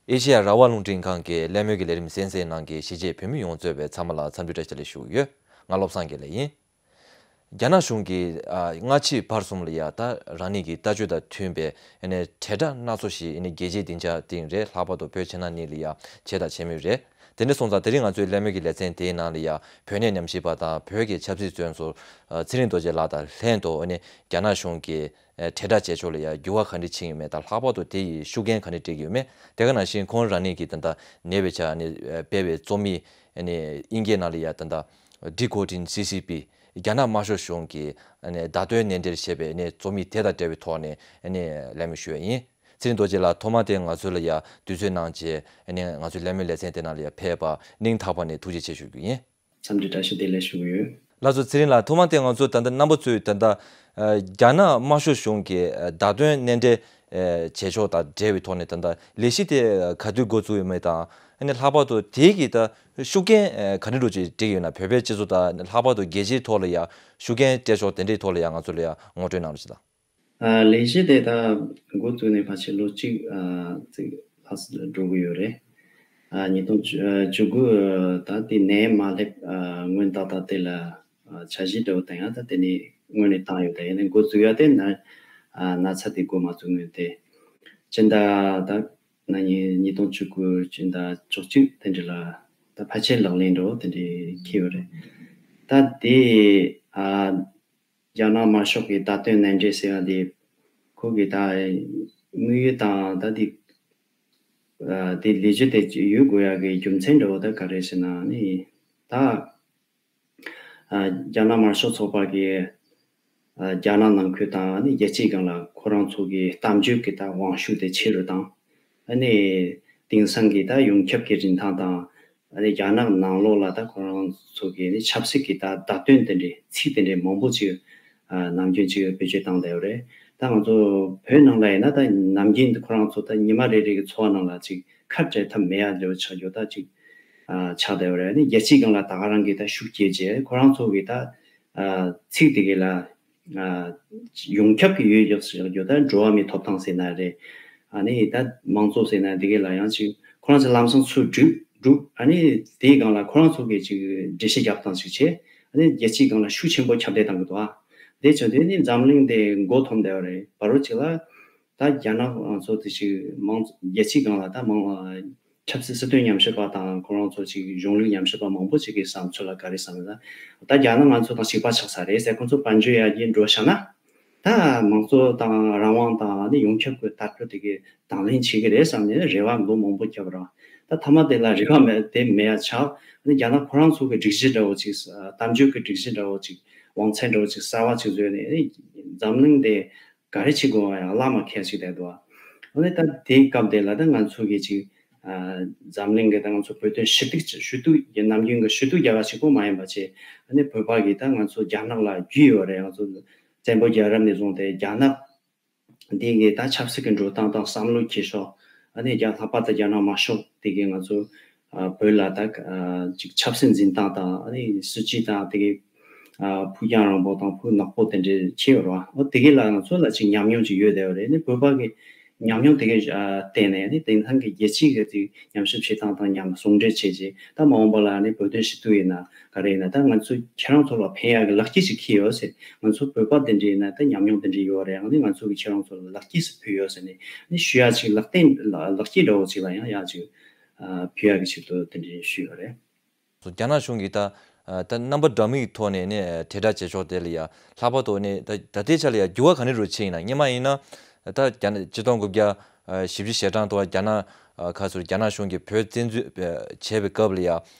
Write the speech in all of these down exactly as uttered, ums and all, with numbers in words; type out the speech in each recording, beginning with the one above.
ཨེ་ཤེ་ཡ་རང་དབང་རླུང་འཕྲིན་ཁང་གི་གླེང་མོལ་གྱི་ལས་རིམ་གསན་གཟིགས་གནང་མཁན་གཞིས་བྱེས་བོད་མི་ཡོངས་གཙོས་པའི་ཚང་མ་ལ་འཚམས་འདྲི་བཀྲ་ཤིས་བདེ་ལེགས་ཞུ་གི་ཡོད། ང་བློ་བཟང་དགེ་ལེགས་ཡིན། རྒྱ་ནག་གཞུང་གིས་ཨ་སྔ་ཕྱི་བར་གསུམ་ལ་ཡ་ད་རང་ཉིད་ཀྱི་ལྟ་སྤྱོད་དང་མཐུན་པའི་ཨ་ནི་དྲིལ་བསྒྲགས་སྣ་ཚོགས་ཤིག་ཨ་ནི་རྒྱལ་སྤྱིའི་སྡིངས་ཆ་སྟེང་རེད། ལྷག་པར་དུ་བོད་ཕྱི་ནང་གཉིས་ལ་ཡ་བྱས་དང་བྱེད་མུས་རེད། དེ་འདྲ་སོང་ཙང་དེ་རིང་ང་ཚོའི་གླེང་མོལ་གྱི་ལེ་ཚན་དེའི་ནང་ལ་ཡ་བོད་གནས་ཉམས་ཞིབ་པ་དང་བོད་ཀྱི་ཆབ་སྲིད་བཙོན་ཟུར་ཨ་ཚེ་རིང་རྡོ་རྗེ་ལགས་དང་ལྷན་དུ་ཨ་ནི་རྒྱ་ནག་གཞུང་གིས་ཨ་དྲིལ་བསྒྲགས་བྱེད་ཕྱོགས་ལ་ཡ་འགྱུར་བ་ག་འདྲ་ཕྱིན་ཡོད་མེད་དང་། ལྷག་པར་དུ་དེ་ཡིས་ཤུགས་རྐྱེན་ག་འདྲ་སྤྲད་ཀྱི་ཡོད་མེད། དེ་ག་ནང་བཞིན་ཁོང་རང་ཉིད་ཀྱིས་ད་ལྟ་ཉེ་བའི་ཆར་ཨ་ནི་ཨ་སྤེལ་བའི་རྩོམ་ཡིག་ཨ་ནི་དབྱིན་སྐད་ནང་ལ་ཡ་ད་ལྟ་Decoding C C P རྒྱ་ནག་དམར་ཤོག་གཞུང་གི་ཨ་ནི་བརྡ་སྟོན་གནས་འབྲེལ་ཞེས་པའི་ཨ་ནི་རྩོམ་ཡིག་དེ་དང་འབྲེལ་བའི་ཐོག་ནས་ཨ་ནི་གླེང་མོལ་ཞུ་ཡ་ཡིན། ཚེ་རིང་རྡོ་རྗེ་ལགས་ཐོག་མར་དེ་ང་ཚོ་ལ་ཡ་དུས་ཚོད་གནང་བྱས་ཨ་ནི་ང་ཚོའི་གླེང་མོལ་ལེ་ཚན་དེ་ནང་ལ་ཡ་ཕེབས་པར་སྙིང་ཐག་པ་ནས་ཐུགས་རྗེ་ཆེ་ཞུ་རྒྱུ་ཡིན། འཚམས་འདྲི་བཀྲ་ཤིས་བདེ་ལེགས་ཞུ་གི་ཡོད། ལགས་སོ། ཚེ་རིང་ལགས་ཐོག་མར་དེ་ང་ཚོ་ད་ལྟ་རྣམ་པ་ཚོས་ད་ལྟ་ཨ་རྒྱ་ནག་དམར་ཤོག་གཞུང་གི་ཨ་བརྡ་སྟོན་གནས་འབྲེལ་ཨ་བྱེད་ཕྱོགས་དང་འབྲེལ་བའི་ཐོག་ནས་ད་ལྟ་ལས་གཞི་དེ་ག་དུས་འགོ་བཙུགས་ཡོད་མེད་དང་། ཨ་ནི་ལྷག་པར་དུ་དེ་གི་ད་ཤུགས་རྐྱེན་ཨ་ག་འདྲ་འདྲ་ཅིག་སྤྲད་ཀྱི་ཡོད་ན། བོད་པའི་སྤྱི་ཚོགས་དང་ལྷག་པར་དུ་རྒྱལ་སྤྱིའི་ཐོག་ལ་ཡ་ཤུགས་རྐྱེན་སྤྲད་ཕྱོགས་དེ་འདྲའི་ཐོག་ལ་ཡ་ང་ཚོ་ལ་ཡ་ངོ་སྤྲོད་གནང་རོགས་ཞུ་དང་། ཨ་ལས་གཞི་དེ་ད་འགོ་བཙུགས་ནས་ཕལ་ཆེར་ལོ་གཅིག་ཨ་ཙམ་ལྷག་ཙམ་འགྲོ་གི་ཡོད་རེད། ཨ་ཉིས་སྟོང་བཅུ་དགུ་ད་དེ་ནས་མ་སླེབས་ཨ་སྔོན་ཏག་ཏག་དེ་ལ་ཨ་འཆར་གཞི་འདྲ་བོ་དང་ཡང་ད་དེ་ནས་སྔོན་ནས་བཏང་ཡོད། ད་ཡིན་ནའི་འགོ་བཙུགས་ཡ་དེ་ན་ཨ་ན་ཚ་དེ་འགོ་མ་བཙུགས་སྔོན་དེ་སྤྱི་ཟླ་ད་ན་ཉིས་ཉིས་སྟོང་བཅུ་དགུ་སྤྱི་ཟླ་བཅུ་གཅིག་དེ་འདྲ་ལ་ད་ཕལ་ཆེར་ལག་ལེན་འདྲ་བོ་དེ་འདྲ་འཁེལ་ཡོད་རེད། ད་དེ་ཨ། རྒྱ་ནག་དམར་ཤོག་གི་བརྡ་སྟོན་གནས་འབྲེལ་ཟེར་བ་འདི་ཁོ་གི་ད་དམིགས་ཡུལ་དང་ད་འདི་ཨ་དེ་ལས་གཞི་དེ་ཡོད་དགོས་ཡག་གི་རྒྱུ་མཚན་འདྲ་བོ་ད་ག་རེ་ཟེར་ན་ནི་ད་ཨ་རྒྱ་ནག་དམར་ཤོག་ཚོགས་པ་གི་ཨ་རྒྱ་ནག་ནང་ཁུལ་དང་ནི་རྒྱལ་སྤྱིའི་སྒང་ལ་ཁོ་རང་ཚོ་གི་གཏམ་བརྗོད་ཀྱི་ད་དབང་ཤུགས་དེ་ཆེ་རུ་བཏང་། ཨ་ནི་དེང་སང་གི་ད་ཡོངས་ཁྱབ་ཀྱི་རིན་ཐང་དང་། ཨ་ནི་རྒྱ་ནག་ནང་ལོགས་ལ་ད་ཁོ་རང་ཚོ་གི་ནི་ཆབ་སྲིད་ཀྱི་ད་བརྡ་སྟོན་དེ་འདྲའི་ཚིག་དེ་འདྲའི་མང་པོ་ཅིག་ཨ་ནམ་རྒྱུན་ཅིག་བེད་སྤྱོད་བཏང་བསྡད་ཡོད་རེད། ད་ང་ཚོ་བོད་ནང་ལ་ཡིན་ན་ད་ནམ་རྒྱུན་ཁོ་རང་ཚོ་ད་ཉི་མ་རེ་རེ་གི་འཚོ་བ་ནང་ལ་ཅིག་ཁ་བྲལ་ཐབས་མེད་ཡ་འདྲ་བོ་ཆགས་རྒྱུ་ད་ཅིག་ཨ་ཆགས་བསྡད་ཡོད་རེད། ཨ་ནི་རྒྱལ་སྤྱིའི་སྒང་ལ་ད་ག་རང་གི་ད་ཤུགས་སྐྱེད་བྱས་ཁོ་རང་ཚོ་གི་ད་ཨ་ཚིག་དེ་གི་ལ། ཨ་ཡོངས་ཁྱབ་ཀྱི་ཡོད་ཡག་ཞིག་ཡོད། ད་འགྲོ་བ་མིའི་ཐོབ་ཐང་ཟེར་ན་རེད། ཨ་ནི་ད་མང་གཙོ་ཟེར་ན་འདི་གའི་ལ་ཡང་ཅིག་ཁོ་རང་ཚོ་ལམ་སང་ཚུར་སྒྲུབ་སྒྲུབ། ཨ་ནི་དེའི་སྒང་ལ་ཁོ་རང་ཚོ་གི་ཅིག་འགྲེལ་བཤད་རྒྱབ་སྟངས་ཤིག་བྱས། ཨ་ནི་རྒྱལ་སྤྱིའི་སྒང་ལ་ཤུགས་ཆེན་པོ་ཁྱབ་གདལ་བཏང་གི་འདུག་ཨ་དེ་བྱུང་དུས་ནི་འཛམ་གླིང་དེ་མགོ་འཐོམ་བསྡད་པ་རེད། བར་དུ་ཅིག་ལ་ད་རྒྱ་ནག་ང་ཚོ་དེ་ཅིག་མང་རྒྱལ་སྤྱིའི་སྒང་ལ་ད་མང་ཆབ་སྲིད་སྲིད་དོན་ཉམས་ཞིབ་པ་དང་ཁོ་རང་ཚོ་ཅིག་གཞུང་ལུགས་ཉམས་ཞིབ་པ་མང་པོ་ཅིག་གི་བསམ་ཚུལ་ལ་ག་རེ་བསམ་ན། ད་རྒྱ་ནག་ང་ཚོ་དང་གཅིག་པ་ཆགས་ས་རེད་ཟེར། ཁོ་ཚོ་དཔལ་འབྱོར་ཡར་རྒྱས་འགྲོ་བཞག་ན་ད་མང་གཙོ་དང་རང་དབང་དང་ནི་ཡོངས་ཁྱབ་ཀྱི་ལྟ་གྲུབ་དེ་གའི་དང་ལེན་བྱེད་ཀྱི་རེད་བསམ་ནས་རེ་བ་ལོ་མང་པོ་བརྒྱབ་ར། ད་མཐའ་མ་དེ་ལ་རེ་བ་མེད་དེ་མེད་ཡ་ཆགས། ནི་རྒྱ་ནག་ཁོ་རང་ཚོ་གི་སྒྲིག་གཞི་འདྲ་བོ་ཅིག་གཏམ་བརྗོད་ཀྱི་སྒྲིག་གཞི་འདྲ་བོ་ཅིག་དབང་ཚད་འདྲ་བོ་ཅིག་གསར་བ་ཅིག་བཟོས་ནས་ནི་འཛམ་གླིང་དེ་ག་རེ་བྱེད་དགོས་པ་ཡང་བླ་མ་མཁས་ཅིག་བསྡད་འདུག་ཨ་ནི་ད་དེའི་སྐབས་དེ་ལ་ད་ང་ཚོ་གི་ཅིག་ཨ་འཛམ་གླིང་གི་ད་ང་ཚོ་བོད་དོན་ཞུ་གཏུག་ཞུ་གཏུག་གི་ནམ་རྒྱུན་གྱི་ཞུ་གཏུག་རྒྱག་པ་ཞིག་པོ་མ་ཡིན་པ་བྱས། ཨ་ནི་བོད་པ་གི་ད་ང་ཚོ་རྒྱ་ནག་ལ་རྒྱུས་ཡོད་རེད། ང་ཚོ་བཙན་པོ་རྒྱལ་རབས་ནས་བཟུང་སྟེ་རྒྱ་ནག་འདི་གི་ད་ཆབ་སྲིད་ཀྱི་འགྲོ་སྟངས་དང་བསམ་བློ་འཁྱེར་ཕྱོགས། ཨ་ནི་རྒྱ་ལྷག་པར་དུ་རྒྱ་ནག་དམར་ཤོག་དེ་གི་ང་ཚོ་ཨ་བོད་ལ་ད་ཨ་ཅིག་ཆབ་སྲིད་འཛིན་སྟངས་དང་ཨ་ནི་སྲིད་ཇུས་དང་དེ་གི་ཨ་ཕུགས་རྒྱང་རིང་པོ་དང་ཕུགས་ནག་པོ་དེ་འདྲའི་ཁྱེར་ཡོད་རེད་བ། འོ་དེ་གི་ལ་ང་ཚོ་ལ་ཅིག་ཉམས་མྱོང་ཅིག་ཡོད་བསྡད་ཡོད་རེད། ཨ་ནི་བོད་པ་གི་ཉམས་མྱོང་དེ་གི་ཨ་བརྟེན་ནས་ཨ་ནི་དེང་སང་གི་རྒྱལ་སྤྱིའི་གི་དེ་ཉམས་ཞིབ་བྱེད་སྟངས་དང་ཉམས་ཟུང་འབྲེལ་བྱས་རྗེས་ད་མ་འོངས་པ་ལ་ཨ་ནི་བོད་དོན་ཞུ་གཏུག་ཡིན་ན་ག་རེ་ཡིན་ན་ད་ང་ཚོ་ཁྱེད་རང་ཚོ་ལ་ཕན་ཡག་གི་ལག་སྐྱེས་ཅིག་ཁྱེར་ཡོད་ཟེར། ང་ཚོ་བོད་པ་དེ་འདྲ་ཡིན་ན་ད་ཉམས་མྱོང་དེ་འདྲ་ཡོད་རེད། ཨ་ནི་ང་ཚོ་གི་ཁྱེད་རང་ཚོ་ལ་ལག་སྐྱེས་སུ་ཕུལ་ཡོད་ཟེར་ནས་ཨ་ནི་ཞུ་ཡག་ཅིག་ལག་རྟེན་ལག་སྐྱེས་འདྲ་བོ་ཅིག་ལ་ཡང་ཡག་ཅིག་ཨ་ཕུལ་ཡག་གི་ཆེད་དུ་དེ་འདྲ་ཞུས་ཡོད་རེད། རྒྱ་ནག་གཞུང་གིས་ད་ཨ་ད་རྣམ་པ་འདྲ་མིན་གྱི་ཐོག་ནས་ནི་དྲིལ་བསྒྲགས་བྱེད་ཕྱོགས་དེ་ལ་ཡ་ལྷག་པར་དུ་ནི་ད་ད་ལྟའི་ཆ་ལ་ཡ་འགྱུར་བ་ག་འདྲ་རུ་ཕྱིན་ཡིན་ན། སྔོན་མ་ཡིན་ན་ད་རྒྱ་ནག་ཆིག་སྟོང་དགུ་བརྒྱ་ཨ་བཞི་བཅུ་ཞེ་གྲངས་དུ་བ་རྒྱ་ནག་ཨ་ཁ་ཟུར་རྒྱ་ནག་གཞུང་གིས་བོད་བཙན་འཛུལ་ཨ་བྱས་པའི་སྐབས་ལ་ཡ་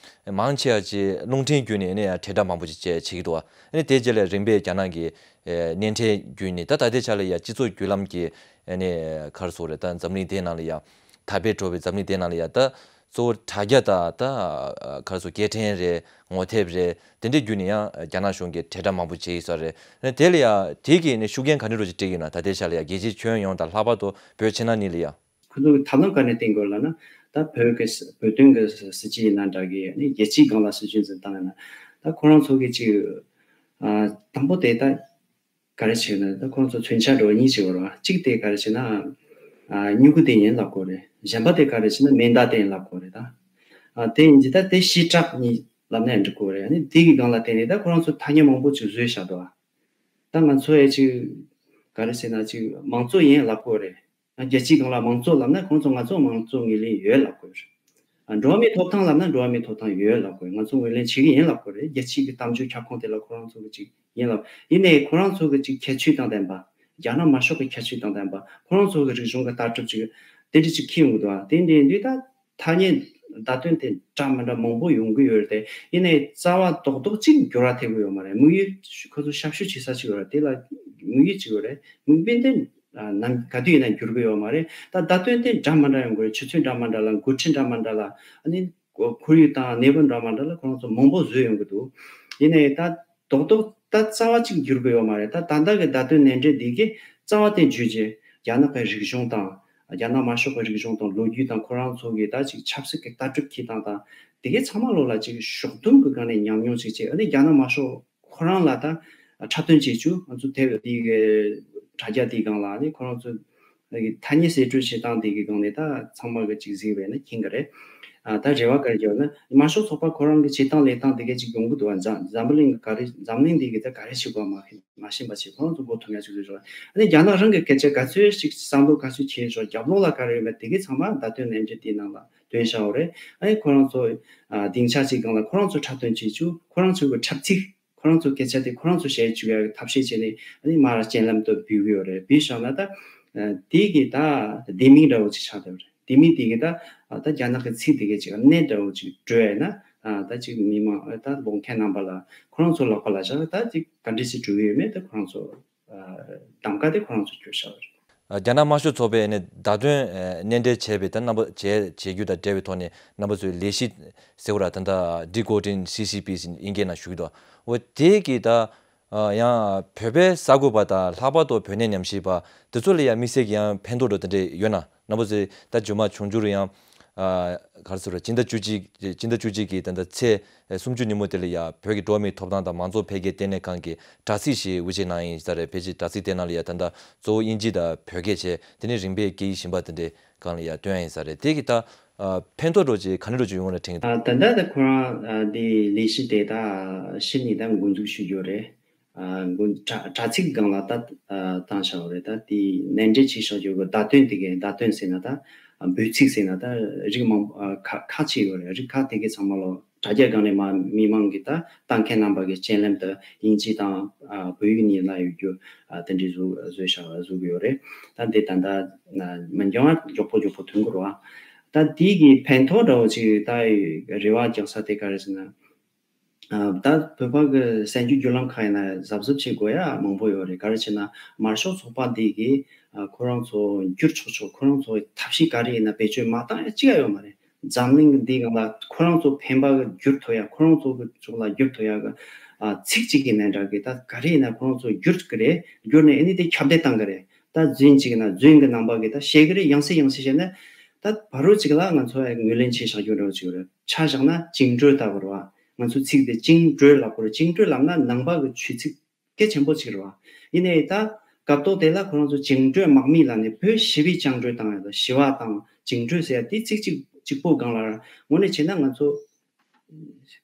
མང་ཆེ་བ་ཅིག་རླུང་འཕྲིན་བརྒྱུད་ནས་ནི་དྲིལ་བསྒྲགས་མང་པོ་ཅིག་བྱས་བྱེད་ཀྱི་འདུག་ཨ་ནི་དེ་རྗེས་ལ་རིམ་པས་རྒྱ་ནག་གི་ཨ་བརྙན་འཕྲིན་བརྒྱུད་ནས་ད་ད་ལྟའི་ཆ་ལ་ཡ་སྤྱི་ཚོགས་བརྒྱུད་ལམ་གྱི་ཨ་ནི་ཁ་ཟུར་རེད། ད་འཛམ་གླིང་དེའི་ནང་ལ་ཡ་དར་སྤེལ་འགྲོ་བའི་འཛམ་གླིང་དེའི་ནང་ལ་ཡ་ད་གཙོ་བོ་དྲ་རྒྱ་དང་ད་ཁ་ཟུར་སྐད་འཕྲིན་རེད། ངོ་དེབ་རེད། དེ་འདྲའི་བརྒྱུད་ནས་ཡང་རྒྱ་ནག་གཞུང་གིས་དྲིལ་བསྒྲགས་མང་པོ་བྱེད་ཀྱི་ཡོད་ས་རེད། དེ་ལ་ཡང་དེ་གིས་ནི་ཤུགས་རྐྱེན་ག་འདྲ་རུ་ཅིག་སྤྲད་ཀྱི་ཡོད་ན། ད་ལྟའི་ཆ་ལ་ཡང་རྒྱལ་སྤྱིའི་ཁྱོན་ཡོངས་དང་ལྷག་པར་དུ་བོད་ཕྱི་ནང་གཉིས་ལ་ཡང་། ཁོ་ཚོ་གི་ཐབས་ལམ་ག་ནས་བསྟེན་དགོས་ལབ་ན། ད་བོད་ཀྱི་བོད་དོན་གྱི་སྲིད་ཇུས་ཡིན་ན་འདྲ་གི་ནི་རྒྱལ་སྤྱིའི་སྒང་ལ་སྲིད་ཇུས་འཛིན་སྟངས་ཡིན་ན། ད་ཁོ་རང་ཚོ་གི་ཅིག་ཨ་དང་པོ་དེ་ད། ག་རེ་བྱས་ན་ད་ཁོང་ཚོ་མཚོན་ཆ་འདྲ་བོ་གཉིས་བྱེད་དགོས་རེད་བ། གཅིག་དེ་ག་རེ་བྱས་ན་ཨ་སྨྱུ་གུ་དེ་ཡིན་ལབ་དགོས་རེད། གཞན་པ་དེ་ག་རེ་བྱས་ན་མེ་མདའ་དེ་ཡིན་ལབ་དགོས་རེད་ད། ཨ་དེ་ཡིན་གྱི་ད་དེ་ཞི་དྲག་གཉིས་ལབ་ན་ཡང་འགྲིག་གི་རེད། ཨ་ནི་དེ་གི་སྒང་ལ་བརྟེན་ནས་ད་ཁོ་རང་ཚོ་ཐ་སྙད་མང་པོ་ཅིག་བཟོས་བཞག་འདུག་ཨ། ད་ང་ཚོ་ཡ་ཅིག་ག་རེ་ཟེར་ན་ཅིག་མང་གཙོ་ཡིན་ལབ་དགོས་རེད། ཨ་རྒྱལ་སྤྱིའི་སྒང་ལ་མང་གཙོ་ལབ་ན་ཁོང་ཚོ་ང་ཚོ་མང་གཙོ་ངོས་ལེན་ཡོད་ལབ་དགོས་རེད། ཨ་འགྲོ་བ་མིའི་ཐོབ་ཐང་ལབ་ན་འགྲོ་བ་མིའི་ཐོབ་ཐང་ཡོད་ལབ་དགོས། ང་ཚོ་ངོས་ལེན་བྱེད་ཀྱི་ཡིན་ལབ་དགོས་རེད། རྒྱལ་སྤྱིའི་གི་གཏམ་བརྗོད་ཁྱབ་ཁོངས་དེ་ལ་ཁོ་རང་ཚོ་གི་ཅིག་ཡིན་ལབ། ཡིན་ནའི་ཁོ་རང་ཚོ་གི་ཅིག་ཁྱད་ཆོས་དང་ལྡན་པ། རྒྱ་ནག་དམར་ཤོག་གི་ཁྱད་ཆོས་དང་ལྡན་པ། ཁོ་རང་ཚོ་གི་རིག་གཞུང་གི་ལྟ་གྲུབ་ཅིག་དེ་འདྲ་ཅིག་འཁྱེར་ཡོང་གི་འདུག་ཨ། དེ་འདྲ་ཡིན་དུས་ད་ཐ་སྙད་བརྡ་དོན་དེ་འདྲ་མི་འདྲ་མང་པོ་ཡོང་གི་ཡོད་རེད་དེ། ཡིན་ནའི་རྩ་བ་རྡོག་རྡོག་ཅིག་འགྱུར་བ་ཐེབས་ཀྱི་ཡོད་མ་རེད། དམིགས་ཡུལ་ཁོ་ཚོ་ཞབས་ཞུ་བྱེད་ས་ཅིག་ཡོད་རེད། དེ་ལ་དམིགས་ཡུལ་ཅིག་ཡོད་རེད། དམིགས་འབེན་དེ་ཨ་ནམ་ག་དུས་ཡིན་ན་འགྱུར་གི་ཡོད་མ་རེད། ད་བརྡ་དོན་དེ་འདྲ་མི་འདྲ་ཡོང་གི་རེད། ཆུ་ཚོད་འདྲ་མི་འདྲ་ལ། འགོ་ཁྲིད་འདྲ་མི་འདྲ་ལ། ཨ་ནི་ཁོར་ཡུག་དང་གནས་བབ་འདྲ་མི་འདྲ་ལ་ཁོ་རང་ཚོ་མང་པོ་བཟོས་ཡོང་གི་འདུག་ཡིན་ནའི་ད་རྡོག་རྡོག་ད་རྩ་བ་གཅིག་འགྱུར་གི་ཡོད་མ་རེད། ད་ད་ལྟ་གི་བརྡ་དོན་ནན་འདྲེན་འདི་གིས་རྩ་བ་དེ་བརྗོད་རྗེས་རྒྱ་ནག་གི་རིག་གཞུང་དང་། རྒྱ་ནག་དམར་ཤོག་གི་རིག་གཞུང་དང་ལོ་རྒྱུས་དང་། ཁོ་རང་ཚོ་གི་ད་ཅིག་ཆབ་སྲིད་ཀྱི་ལྟ་གྲུབ་འཁྱེར་སྟངས་དང་། དེ་གའི་ཚང་མ་ལོག་ལ་ཅིག་ཕྱོགས་བསྡོམས་ཀྱི་སྒང་ནས་ཉམས་མྱོང་ཅིག་བྱས། ཨ་ནི་རྒྱ་ནག་དམར་ཤོག་ཁོ་རང་ལ་ད་འཁྲབ་སྟོན་བྱེད་རྒྱུ། ང་ཚོ་དེ་དེ་གི་དྲ་རྒྱ་དེའི་སྒང་ལ་ཨ་ནི་ཁོ་རང་ཚོ་ཐ་སྙད་གསེད་བཀྲོལ་བྱེད་སྟངས་དེ་གི་སྒང་ནས་ད་ཚང་མ་གི་ཅིག་གཟིགས་པས་ན་མཁྱེན་གི་རེད། ཨ་ད་རེ་བ་ག་རེ་བརྒྱབ་ན། དམར་ཤོག་ཚོགས་པ་ཁོ་རང་གི་བྱེད་སྟངས་ལས་སྟངས་དེ་གའི་ཅིག་ཡོང་གི་འདུག་བ། འཛམ་འཛམ་གླིང་གི་ག་རེ། འཛམ་གླིང་འདི་གི་ད་ག་རེ་བྱེད་དགོས་མ་མ་ཤེས་པ་བྱས། ཁོ་རང་ཚོ་མགོ་འཐོམ་ཡ་ཅིག་བཟོས་ཤག་ཨ་ནི་རྒྱ་ནག་རང་གི་སྐད་ཆ་ག་ཚོད་ཅིག་བསམ་བློ་ག་ཚོད་འཁྱེར་ཤག་རྒྱབ་ལོགས་ལ་ག་རེ་ཡོད་མེད་དེ་གའི་ཚང་མ་བརྡ་དོན་ནན་འདྲེན་དེའི་ནང་ལ་བཏོན་བཞག་ཡོད་རེད། ཨ་ནི་ཁོ་རང་ཚོ་ཨ་སྡིངས་ཆ་ཅིག་སྒང་ལ་ཁོ་རང་ཚོ་འཁྲབ་སྟོན་བྱེད་རྒྱུ། ཁོ་རང་ཚོ་གི་འཁྲབ་ཚིག་ཁོ་རང་ཚོ་སྐད་ཆ་དེ་ཁོ་རང་ཚོ་བཤད་བཅུག་ཡ་གི་ཐབས་ཤེས་བྱས་ནས། ཨ་ནི་མར་སྤྱན་ལམ་དུ་འབུལ་གི་ཡོད་རེད། འབུལ་བཞག་ན་ད་ཨ་དེ་གི་ད་ལྡེ་མིག་འདྲ་བོ་ཅིག་ཆགས་བསྡད་ཡོད་རེད། ལྡེ་མིག་དེ་གི་ད་ཨ་ད་རྒྱ་ནག་གི་ཚིག་དེ་གི་ཅིག་གནད་འདྲ་བོ་ཅིག་བཀྲོལ་ཡ་ན། ཨ་ད་ཅིག་མི་མང་ཨ་ད་ལོག་མཁན་རྣམ་པ་ལ་ཁོ་རང་ཚོ་ལག་པ་ལ་བཞག་ད་ཅིག་ག་འདྲ་ཞིག་འགྲོ་གི་ཡོད་མེད་ད་ཁོ་རང་ཚོ་ཨ་གདམ་ག་དེ་ཁོ་རང་ཚོ་སྐྱོར་བཞག་ཡོད་རེད། ཨ་རྒྱ་ནག་དམར་ཤོག་ཚོགས་པས་ནི་བརྡ་དོན་ཨ་སྣེ་འདྲེན་བྱས་པའི་ད་རྣམ་པ་བྱས་བྱེད་རྒྱུ་དང་འབྲེལ་བའི་ཐོག་ནས་རྣམ་པ་ཚོའི་ལས་གཞི་ཟེར་བ་ར། ད་ལྟ་Decoding C C P ཟེར་དབྱིན་སྐད་ནང་ཞུ་གི་འདུག་འོ་དེ་གི་ད་ཨ་ཡང་བོད་པའི་གསར་འགོད་པ་དང་ལྷག་པར་དུ་བོད་གནས་ཉམས་ཞིབ་པ་དེ་ཚོ་ལ་ཡང་དམིགས་བསལ་གྱི་ཡང་ཕན་ཐོགས་འདྲ་དེ་འདྲ་ཡོད་ན། རྣམ་པ་ཚོས་ད་རྗེས་མ་འབྱུང་འགྱུར་ཡང་ཨ་ག་རེ་ཟེར་ར། སྤྱི་ཟླ་བཅུ་གཅིག་སྤྱི་ཟླ་བཅུ་གཅིག་གི་ད་ལྟ་ཚེས་ཨེ་སུམ་ཅུ་ཉིན་མོ་དེ་ལ་ཡ་བོད་ཀྱི་འགྲོ་བ་མིའི་ཐོབ་ཐང་དང་མང་གཙོ་འཕེལ་རྒྱས་ལྟེ་གནས་ཁང་གི་དྲ་ཚིགས་ཤིག་དབུ་འབྱེད་གནང་ཡིན་ས་རེད། ཕལ་ཆེར་དྲ་ཚིགས་དེ་ནང་ལ་ཡ་ད་ལྟ་གཙོ་བོ་དབྱིན་ཇི་དང་བོད་སྐད་བྱས། དེ་ནས་རིམ་པས་སྐད་ཡིག་གཞན་པ་དེ་འདྲའི་སྒང་ལ་ཡ་སྟོན་ཡ་ཡིན་ས་རེད། དེ་གི་ད་ཨ་ཕན་ཐོགས་འདྲ་ཅིག་ག་འདྲ་འདྲ་ཅིག་ཡོང་བ་ལ་དྲན་གི་འདུག་ཨ་ད་ལྟ་ད་ཁོ་རང་ཨ་དེ་ལས་གཞི་དེ་ད་གཞི་ནས་ད་འགོ་འཛུགས་ཞུ་རྒྱུ་རེད། ཨ་འགོ་དྲ་དྲ་ཚིགས་སྒང་ལ་ད་ཨ་བཏང་བཞག་པ་རེད། ད་དེ་ནན་འདྲེན་བྱས་བཞག་རྒྱུ་གི་བརྡ་དོན་དེ་གའི་བརྡ་དོན་ཟེར་ན་ད་ཨ་འབོད་ཚིག་ཟེར་ན་ད་རིགས་མང་ཨ་ཁ་ཁ་ཅིག་ཡོད་རེད། རིགས་ཁ་དེ་གའི་ཚང་མ་ལོ་དྲ་རྒྱ་སྒང་ནས་མ་མི་མང་གི་ད་ལྟ་མཁན་རྣམ་པ་གི་སྤྱན་ལམ་དུ་དབྱིན་ཇི་དང་ཨ་བོད་ཡིག་གཉིས་ལ་ཡོད་རྒྱུ་ཨ་དེ་འདྲའི་བཟོ་བཟོས་བཞག་བཟོ་གི་ཡོད་རེད། ད་འདི་ད་ལྟ་ཨ་མི་འགྱང་བ་མགྱོགས་པོ་མགྱོགས་པོ་ཐོན་གི་རེད་བ། ད་དེ་གི་ཕན་ཐོགས་འདྲ་བོ་ཅིག་ད་རེ་བ་རྒྱག་ས་དེ་ག་རེ་ཟེར་ན། ཨ་ད་བོད་པ་གི་གསར་འགྱུར་བརྒྱུད་ལམ་ཁག་ཡིན་ན་གཟབ་གཟབ་བྱེད་དགོས་ཡ་མང་པོ་ཡོད་རེད། ག་རེ་བྱས་ན་དམར་ཤོག་ཚོགས་པ་འདི་གིས་ཨ་ཁོ་རང་ཚོ་བསྒྱུར་ཆོག་ཆོག་ཁོ་རང་ཚོ་ཐབས་ཤེས་ག་རེ་ཡིན་ན་བེད་སྤྱོད་མ་བཏང་ཡ་གཅིག་ཡང་ཡོད་མ་རེད། འཛམ་གླིང་གི་འདིའི་སྒང་ལ་ཁོ་རང་ཚོ་ཕན་པ་གི་བསྒྱུར་ཐུབ་ཡ། ཁོ་རང་ཚོ་གི་ཕྱོགས་ལ་བསྒྱུར་ཐུབ་ཡ་གི་ཨ་ཚིག་གཅིག་གི་ནང་འདྲ་གི་ད་ག་རེ་ཡིན་ན་ཁོ་རང་ཚོ་བསྒྱུར་གི་རེད། བསྒྱུར་ནས་ཨ་ནི་དེ་ཁྱབ་གདལ་བཏང་གི་རེད། ད་རྫུན་གཅིག་ན་རྫུན་གི་རྣམ་པ་གི་ད་བཤད་གི་རེད། ཡང་སེ་ཡང་སེ་བཤད་ན་ད་བར་རོ་གཅིག་ལ་ང་ཚོ་ཡ་ངོས་ལེན་བྱས་བཞག་རྒྱུ་འདྲ་བོ་ཅིག་རེད། ཆ་བཞག་ན་བཅིངས་འགྲོལ་ལྟ་བུ་རེད་བ། ང་ཚོ་ཚིག་དེ་བཅིངས་འགྲོལ་ལབ་དགོས་རེད། བཅིངས་འགྲོལ་ལབ་ན་ནང་པ་གི་ཆོས་ཚིག་གལ་ཆེན་པོ་ཅིག་རེད་བ། ཡིན་ནའི་ད་སྐབས་ཐོག་དེ་ལ་ཁོ་རང་ཚོ་བཅིངས་འགྲོལ་དམག་མི་ལབ་ནས་བོད་ཞི་བའི་བཅིངས་འགྲོལ་བཏང་ཡ་དང་། ཞི་བ་དང་བཅིངས་འགྲོལ་ཟེར་ཡ་དེ་ཚིག་གཅིག་གཅིག་པོ་སྒང་ལ་དངོས་གནས་བྱས་ན་ང་ཚོ་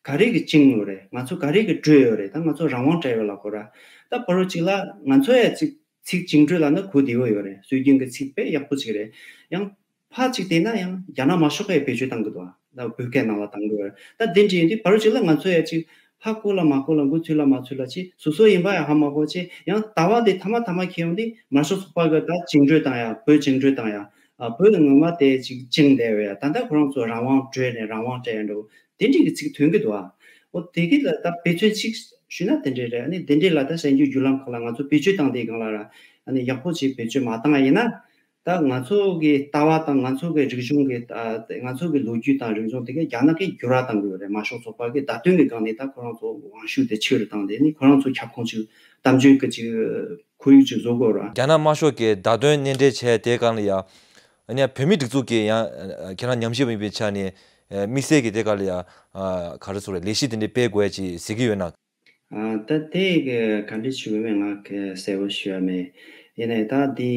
ག་རེ་གི་བཅིངས་ཡོད་རེད། ང་ཚོ་ག་རེ་གི་གྲོལ་ཡོད་རེད། ད་ང་ཚོ་རང་དབང་སྤྲད་ཡོད་ལབ་དགོས་ར། ད་བར་རོ་གཅིག་ལ་ང་ཚོ་ཡ་ཚིག་ཚིག་བཅིངས་འགྲོལ་ལབ་ན་གོ་བདེ་བོ་ཡོད་རེད། སྲོལ་རྒྱུན་གྱི་ཚིག་དཔེ་ཡག་པོ་ཅིག་རེད། ཡང་ཕར་ཅིག་བལྟས་ན་ཡང་རྒྱ་ནག་དམར་ཤོག་གིས་བེད་སྤྱོད་བཏང་གི་འདུག་ཨ། ད་བོད་སྐད་ནང་ལ་བཏང་གི་ཡོད་རེད། ད་དེ་འདྲ་ཡིན་དུས་བར་རོ་གཅིག་ལ་ང་ཚོ་ཡ་ཅིག་ཧ་གོ་ལ་མ་གོ་ལ་མགོ་ཚོས་ལ་མ་ཚོས་ལ་ཅིག་སོ་སོ་ཡིན་པ་ཡང་ཧ་མ་གོ་ཅིག་ཡང་ལྟ་བ་དེ་ཐ་མ་ཐ་མ་འཁྱེར་ཡོང་དུས་དམར་ཤོག་ཚོགས་པ་གིས་ད་བཅིངས་འགྲོལ་བཏང་ཡ། བོད་བཅིངས་འགྲོལ་བཏང་ཡ། ཨ་བོད་ངོ་མ་དེ་ཅིག་བཅིངས་བསྡད་ཡོད་ཡ། ད་ལྟ་ཁོ་རང་ཚོ་རང་དབང་གྲོལ་ནས་རང་དབང་སྤྲད་ཡ་འགྲོ། དེ་འདྲའི་གི་ཚིག་ཐོན་གི་འདུག་ཨ། འོ་དེ་གི་ལ་ད་དཔེ་མཚོན་ཅིག་ཞུས་ན་དེ་འདྲའི་རེད། ཨ་ནི་དེ་འདྲའི་ལ་ད་གསར་འགྱུར་བརྒྱུད་ལམ་ཁག་ལ་ང་ཚོ་བེད་སྤྱོད་བཏང་དེའི་སྒང་ལ་ར། ཨ་ནི་ཡག་པོ་ཅིག་བེད་སྤྱོད་མ་བཏང་ཡ་ཡིན་ན། ད་ང་ཚོ་གི་ལྟ་བ་དང་ང་ཚོ་གི་རིག་གཞུང་གི་ཨ་ང་ཚོ་གི་ལོ་རྒྱུས་དང་རིག་གཞུང་དེ་ག་རྒྱ་ནག་གིས་འགྱུར་བ་བཏང་གི་ཡོད་རེད། དམར་ཤོག་ཚོགས་པ་གི་བརྡ་དོན་གི་སྒང་ནས་ད་ཁོ་རང་ཚོ་དབང་ཤུགས་དེ་ཆེ་རུ་བཏང་དེ་ནི་ཁོ་རང་ཚོ་ཁྱབ་ཁོངས་ཅིག་གཏམ་བརྗོད་གི་ཅིག་ཁོར་ཡུག་ཅིག་བཟོ་དགོས་ར། རྒྱ་ནག་དམར་ཤོག་གིས་བརྡ་དོན་སྣེ་འདྲེན་བྱས་དེ་སྒང་ལ་ཡ། ཨ་ནི་བོད་མིའི་སྒྲིག་འཛུགས་ཀྱིས་ཡང་ཁྱེད་རང་ཉམས་ཞིབ་པ་ཡིན་པའི་ཆ་ནས་དམིགས་བསལ་གྱི་དེ་ག་ལ་ཡ་ག་རེ་ཟེར་རེད། ལས་གཞི་དེ་འདྲའི་སྤེལ་དགོས་ཡ་ཅིག་གཟིགས་ཀྱི་ཡོད་ན། ཨ་ད་དེ་ག་འདྲ་ཞུ་གི་མེད། ང་ག་གསལ་པོ་ཞུ་ཡ་མེད། ཡིན་ནའི་ད་དེ་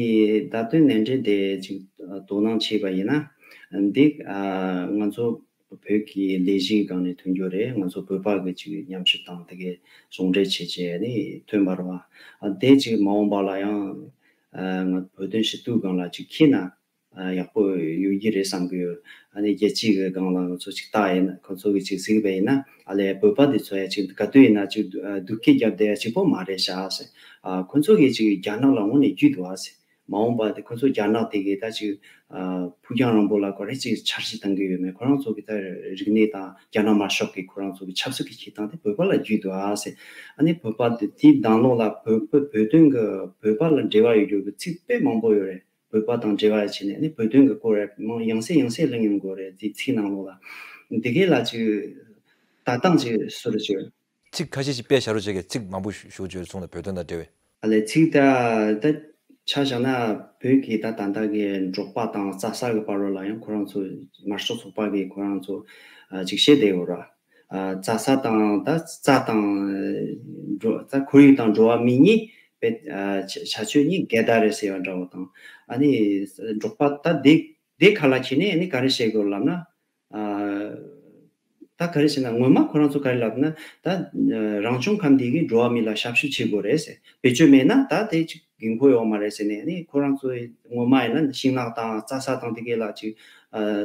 བརྡ་དོན་སྣེ་འདྲེན་དེ་ཅིག་དོ་སྣང་བྱས་པ་ཡིན་ན། འདི་ང་ཚོ་བོད་ཀྱི་ལས་གཞིའི་སྒང་ནས་ཐོན་རྒྱུ་རེད། ང་ཚོ་བོད་པ་གི་ཅིག་ཉམས་ཞིབ་དང་དེ་གའི་ཟུང་འབྲེལ་བྱས་བྱས་ནས་ཐོན་པ་རེད་བ། དེ་ཅིག་མ་འོངས་པ་ལ་ཡང་ང་བོད་དོན་ཞུ་གཏུག་སྒང་ལ་ཅིག་ཁྱེད་ན་ཡག་པོ་ཡོད་ཀྱི་རེད་བསམ་གི་ཡོད། ཨ་ནི་རྒྱལ་སྤྱིའི་གི་སྒང་ལ་ང་ཚོ་ཅིག་ལྟ་ཡིན་ན་ཁོ་ཚོ་གི་ཅིག་གཟིགས་པ་ཡིན་ན་ཨ་ལས་བོད་པ་འདི་ཚོ་ཡ་ཅིག་ག་དུས་ཡིན་ན་ཅིག་སྡུག་སྐད་རྒྱབ་བསྡད་ཡ་གཅིག་པོ་མ་རེད་ཤག་ཟེར། ཁོ་ཚོ་གི་ཅིག་རྒྱ་ནག་ལ་དངོས་ནས་རྒྱུས་འདུག་ཨ་ཟེར། མ་འོངས་པ་དེ་ཁོ་ཚོ་རྒྱ་ནག་དེ་གའི་ད་ཅིག་ཕུགས་རྒྱང་རིང་པོ་ལ་ག་རེ་ཅིག་འཆར་གཞི་བཏང་གི་ཡོད་མེད། ཁོ་རང་ཚོ་གི་ད་རིག་གནས་དང་རྒྱ་ནག་དམར་ཤོག་གི་ཁོ་རང་ཚོ་གི་ཆབ་སྲིད་ཀྱི་བྱེད་སྟངས་དེ་བོད་པ་ལ་རྒྱུས་འདུག་ཨ་ཟེར། ཨ་ནི་བོད་པ་དེ་དེའི་ནང་ལོགས་ལ་བོད་བོད་བོད་དོན་གི་བོད་པ་ལ་འབྲེལ་བ་ཡོད་རྒྱུ་གི་ཚིག་དཔེ་མང་པོ་ཡོད་རེད། བོད་པ་དང་འབྲེལ་བ་བྱས་ནས་ཨ་ནི་བོད་དོན་གི་སྐོར་རེད་མང་ཡང་སེ་ཡང་སེ་གླེང་ཡོང་དགོས་རེད། དེ་ཚིག་ནང་ལོགས་ལ་འདི་གའི་ལ་ཅིག་ལྟ་སྟངས་ཅིག་སུ་རུ་བྱོས། ཚིག་ཁ་ཤས་ཤིག་དཔེ་བཞག་རོགས་བྱེད་ཀྱི། ཚིག་མང་པོ་ཞུ་ཞུ་བརྗོད་སོང་ལ་བོད་དོན་དང་འབྲེལ་བའི། ཨ་ལས་ཚིག་ད་ད་ཆ་བཞག་ན་བོད་ཀྱི་ད་ད་ལྟ་གི་འབྲོག་པ་དང་རྩྭ་ས་གི་བར་རོ་ལ་ཡང་ཁོ་རང་ཚོ་དམར་ཤོག་ཚོགས་པ་གིས་ཁོ་རང་ཚོ་ཅིག་བཤད་བསྡད་ཡོད་ར། རྩྭ་ས་དང་ད་རྩྭ་དང་འགྲོ་ད་ཁོར་ཡུག་དང་འགྲོ་བ་མི་གཉིས་པའི་བྱ་སྤྱོད་གཉིས་འགལ་ཟླ་རེད་ཟེར་བ་འདྲ་བོ་དང་། ཨ་ནི་འབྲོག་པ་ད་དེ་དེ་ཁ་ལ་ཁྱེར་ནས་ཨ་ནི་ག་རེ་བཤད་དགོས་ལབ་ན། ད་ག་རེ་ཟེར་ན་ངོ་མ་ཁོ་རང་ཚོ་ག་རེ་ལབ་ན་ད་རང་བྱུང་ཁམས་འདི་གིས་འགྲོ་བ་མི་ལ་ཞབས་ཞུ་བྱེད་དགོས་རེད་ཟེར། བེད་སྤྱོད་མེད་ན་ད་དེ་ཅིག་འགན་ཁུར་ཡོད་མ་རེད་ཟེར་ནས་ནི་ཁོ་རང་ཚོའི་ངོ་མ་ཡིན་ན་ཤིང་ནགས་དང་རྩྭ་ས་དང་དེ་གའི་ལ་ཅིག་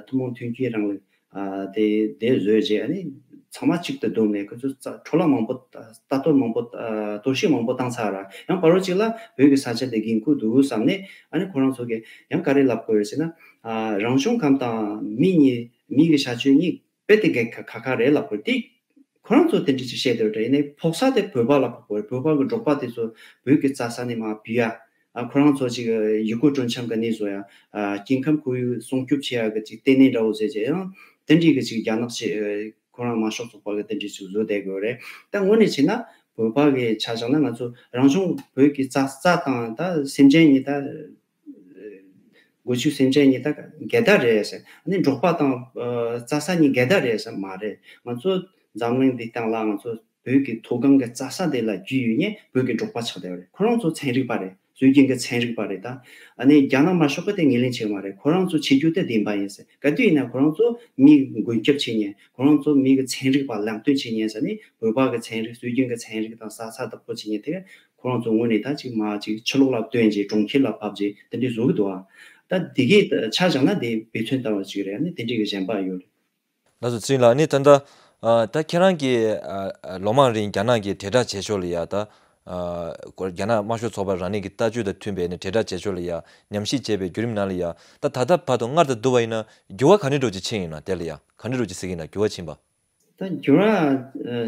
ཐུན་མོང་མཐུན་རྐྱེན་རིང་ལུགས་དེ་དེ་བཟོས་རྗེས་ནི་ཚང་མ་གཅིག་ཏུ་བསྡོམས་ནས་ཁོ་ཚོ་འཕྲོ་བརླག་མང་པོ་ལྟ་རྟོག་མང་པོ་གཏོར་བཤིག་མང་པོ་བཏང་ཚར་ར། ཡང་བར་རོ་གཅིག་ལ་བོད་ཀྱི་ས་ཆ་དེ་འགན་ཁུར་འདུག་བསམ་ནས་ཨ་ནི་ཁོ་རང་ཚོ་གིས་ཡང་ག་རེ་ལབ་དགོས་རེད་ཟེར་ན། རང་བྱུང་ཁམས་དང་མི་གཉིས་མི་གི་བྱ་སྤྱོད་གཉིས་དཔེ་དེ་གའི་ཁ་ཁ་ཁ་རེད་ལབ་དགོས་དེ། ཁོ་རང་ཚོ་དེ་འདྲ་ཅིག་བཤད་འདོད་རེད། ཡིན་ནའི་ཕོག་ས་དེ་བོད་པ་ལ་ཕོག་དགོས་རེད། བོད་པ་གི་འབྲོག་པ་དེ་ཚོ་བོད་ཀྱི་རྩྭ་ས་ནས་མར་བུད་ཡ། ཨ་ཁོ་རང་ཚོ་ཅིག་ཡུལ་སྐོར་སྤྲོ་འཆམ་གི་གནས་བཟོ་ཡ། ཨ་སྐྱེ་ཁམས་ཁོར་ཡུག་སྲུང་སྐྱོབ་བྱེད་ཡ་གི་ཅིག་ལྟེ་གནས་འདྲ་བོ་ཟེར་བྱས་ཡང་དེ་འདྲའི་གི་ཅིག་རྒྱ་ནག་ཅིག་ཁོ་རང་དམར་ཤོག་ཚོགས་པ་གི་དེ་འདྲའི་ཅིག་བཟོ་བསྡད་དགོས་རེད། ད་དངོས་གནས་བྱས་ན་བོད་པ་གི་ཆ་བཞག་ན་ང་ཚོ་རང་བྱུང་བོད་ཀྱི་རྩྭ་རྩྭ་དང་ད་སེམས་ཅན་གཉིས་ད་སྒོ་ཕྱུགས་སེམས་ཅན་གཉིས་ད་འགལ་ཟླ་རེད་ཟེར། ཨ་ནི་འབྲོག་པ་དང་ཨ་རྩྭ་ས་གཉིས་འགལ་ཟླ་རེད་ཟེར་མ་རེད། ང་ཚོ་འཛམ་གླིང་འདི་སྟེང་ལ་ང་ཚོ་བོད་ཀྱི་མཐོ་སྒང་གི་རྩྭ་ས་དེ་ལ་རྒྱུས་ཡོད་མཁན་བོད་ཀྱི་འབྲོག་པ་ཆགས་བསྡད་པ་རེད། ཁོ་རང་ཚོ་ཚན་རིག་པ་རེད། སྲོལ་རྒྱུན་གྱི་ཚན་རིག་པ་རེད་ད། ཨ་ནི་རྒྱ་ནག་དམར་ཤོག་གིས་དེ་ངོས་ལེན་བྱེད་ཀྱི་མ་རེད། ཁོ་རང་ཚོ་བྱེད་རྒྱུ་དེ་བདེན་པ་ཡིན་ཟེར། ག་དུས་ཡིན་ན་ཁོ་རང་ཚོ་མི་མགོན་སྐྱབས་བྱེད་མཁན། ཁོ་རང་ཚོ་མི་གི་ཚན་རིག་པ་ལམ་སྟོན་བྱེད་མཁན་ཟེར་ནས་བོད་པ་གི་ཚན་རིག་སྲོལ་རྒྱུན་གྱི་ཚན་རིག་དང་ས་ས་བདག་པོ་བྱེད་མཁན་དེ། ཁོ་རང་ཚོ་ངོས་ནས་ད་ཅིག་མ་ཅིག་ཕྱི་ལོགས་ལ་བཏོན་རྗེས་གྲོང་ཁྱེར་ལ་ཕབ་རྗེས་དེ་འདྲའི་བཟོ་གི་འདུག་ཨ། ད་དེ་གའི་ཆ་བཞག་ན་དེ་འབད་བརྩོན་ལྟ་བུ་ཅིག་རེད། ཨ་ནི་དེ་འདྲའི་གི་གཞན་པ་ཡོད་རེད། ལགས་སོ། ཚེ་རིང་ལགས། ཨ་ནི་ད་ལྟ་ཨ་ད་ཁྱེད་རང་གིས་ཨ་ཨ་ལོ་མང་རིང་རྒྱ་ནག་གི་དྲིལ་བསྒྲགས་བྱེད་ཕྱོགས་ལ་ཡ་ད་ཨ་རྒྱ་ནག་དམར་ཤོག་ཚོགས་པ་རང་ཉིད་ཀྱི་ལྟ་སྤྱོད་དང་མཐུན་པའི་ནི་དྲིལ་བསྒྲགས་བྱེད་ཕྱོགས་ལ་ཡ་ཉམས་ཞིབ་བྱས་པའི་བརྒྱུད་རིམ་ནང་ལ་ཡ་ད་ད་ལྟ་བར་དུ་སྔར་དང་བསྡུར་བ་ཡིན་ན་འགྱུར་བ་ག་འདྲ་འདྲ་ཅིག་ཕྱིན་ཡོད་ན། དེ་ལ་ཡ་ག་འདྲ་འདྲ་ཅིག་གཟིགས་ཡིན་ན་འགྱུར་བ་ཕྱིན་པ། ད་འགྱུར་བ་ཨ་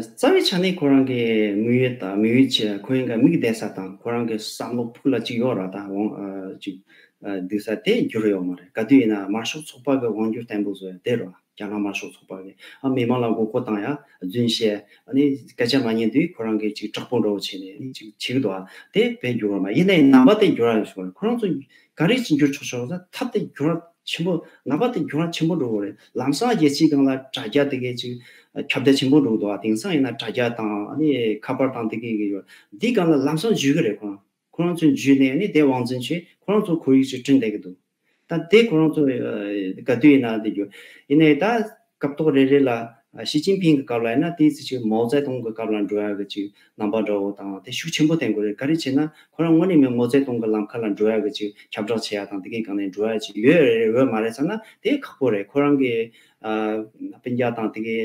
རྩ་བའི་ཆ་ནས་ཁོ་རང་གི་དམིགས་ཡུལ་དང་དམིགས་ཡུལ་ཆེ་ཁོ་རང་གི་དམིགས་བསྡད་ས་དང་ཁོ་རང་གི་བསམ་བློ་ཕུགས་ལ་ཅིག་ཡོད་ར། ད་འོང་ཨ་ཅིག་ཨ་འདུག་ས་དེ་འགྱུར་ཡོད་མ་རེད། ག་དུས་ཡིན་ན་དམར་ཤོག་ཚོགས་པ་གི་དབང་སྒྱུར་བརྟན་པོ་བཟོ་ཡ་དེ་ར། རྒྱ་ནག་དམར་ཤོག་ཚོགས་པ་གི་ཨ་མི་མང་ལ་མགོ་སྐོར་བཏང་ཡ། རྫུན་བཤད། ཨ་ནི་སྐད་ཆ་མ་ཉན་དུས་ཁོ་རང་གི་ཅིག་དྲག་པོ་འདྲ་བོ་བྱས་ནས་ཨ་ནི་ཅིག་བྱེད་ཀྱི་འདུག་ཨ། དེ་དཔེ་འགྱུར་བ་མ་ཡིན་ནའི་ནང་པ་དེ་འགྱུར་བ་ཡོད་ཤོག་ཁོ་རང་ཚོ་ག་རེ་ཅིག་འགྱུར་ཆོག་ཆོག་ད་ཐབས་དེ་འགྱུར་བ་ཆེན་པོ། ནང་པ་དེ་འགྱུར་བ་ཆེན་པོ་འགྲོ་གི་རེད། ལམ་སང་རྒྱལ་སྤྱིའི་སྒང་ལ་དྲ་རྒྱ་དེ་གའི་ཅིག་ཁྱབ་གདལ་ཆེན་པོ་འགྲོ་གི་འདུག་ཨ། དེང་སང་ཡིན་ན་དྲ་རྒྱ་དང་ཨ་ནི་ཁ་པར་དང་དེ་གའི་གི་ཡོད། འདི་སྒང་ལ་ལམ་སང་འཇུས་གི་རེད་ཁོ་རང་། ཁོ་རང་ཚོས་འཇུས་ནས་ནི་དེ་དབང་འཛིན་བྱས་ཁོ་རང་ཚོ་ཁོར་ཡུག་ཅིག་བསྐྲུན་བསྡད་ཀྱི་འདུག་ད་དེ་ཁོ་རང་ཚོ་ཨ་ག་དུས་ཡིན་ན་དེ་རྒྱུ་ཡིན་ནའི་ད་སྐབས་ཐོག་རེ་རེ་ལ་ཨ་ཞི་ཅིན་ཕིང་གི་སྐབས་ལ་ཡིན་ན་དེའི་ཚེ་ཅིག་མའོ་ཙེ་ཏུང་གི་སྐབས་ལ་འགྲོ་ཡ་གི་ཅིག་རྣམ་པ་འདྲ་བོ་དང་དེ་ཤུགས་ཆེན་པོ་བསྟན་དགོས་རེད། ག་རེ་བྱས་ན་ཁོ་རང་དངོས་གནས་མའོ་ཙེ་ཏུང་གི་ལམ་ཁ་ལ་འགྲོ་ཡ་གི་ཅིག་ཁྱབ་བསྒྲགས་བྱེད་ཡ་དང་དེ་གའི་སྒང་ནས་འགྲོ་ཡ་ཅིག་ཡོད་རེད་ཡོད་མ་རེད་བསམ་ན་དེ་ཁག་པོ་རེད། ཁོ་རང་གི་ཨ་སྤུན་ཀྱག་དང་དེ་གའི་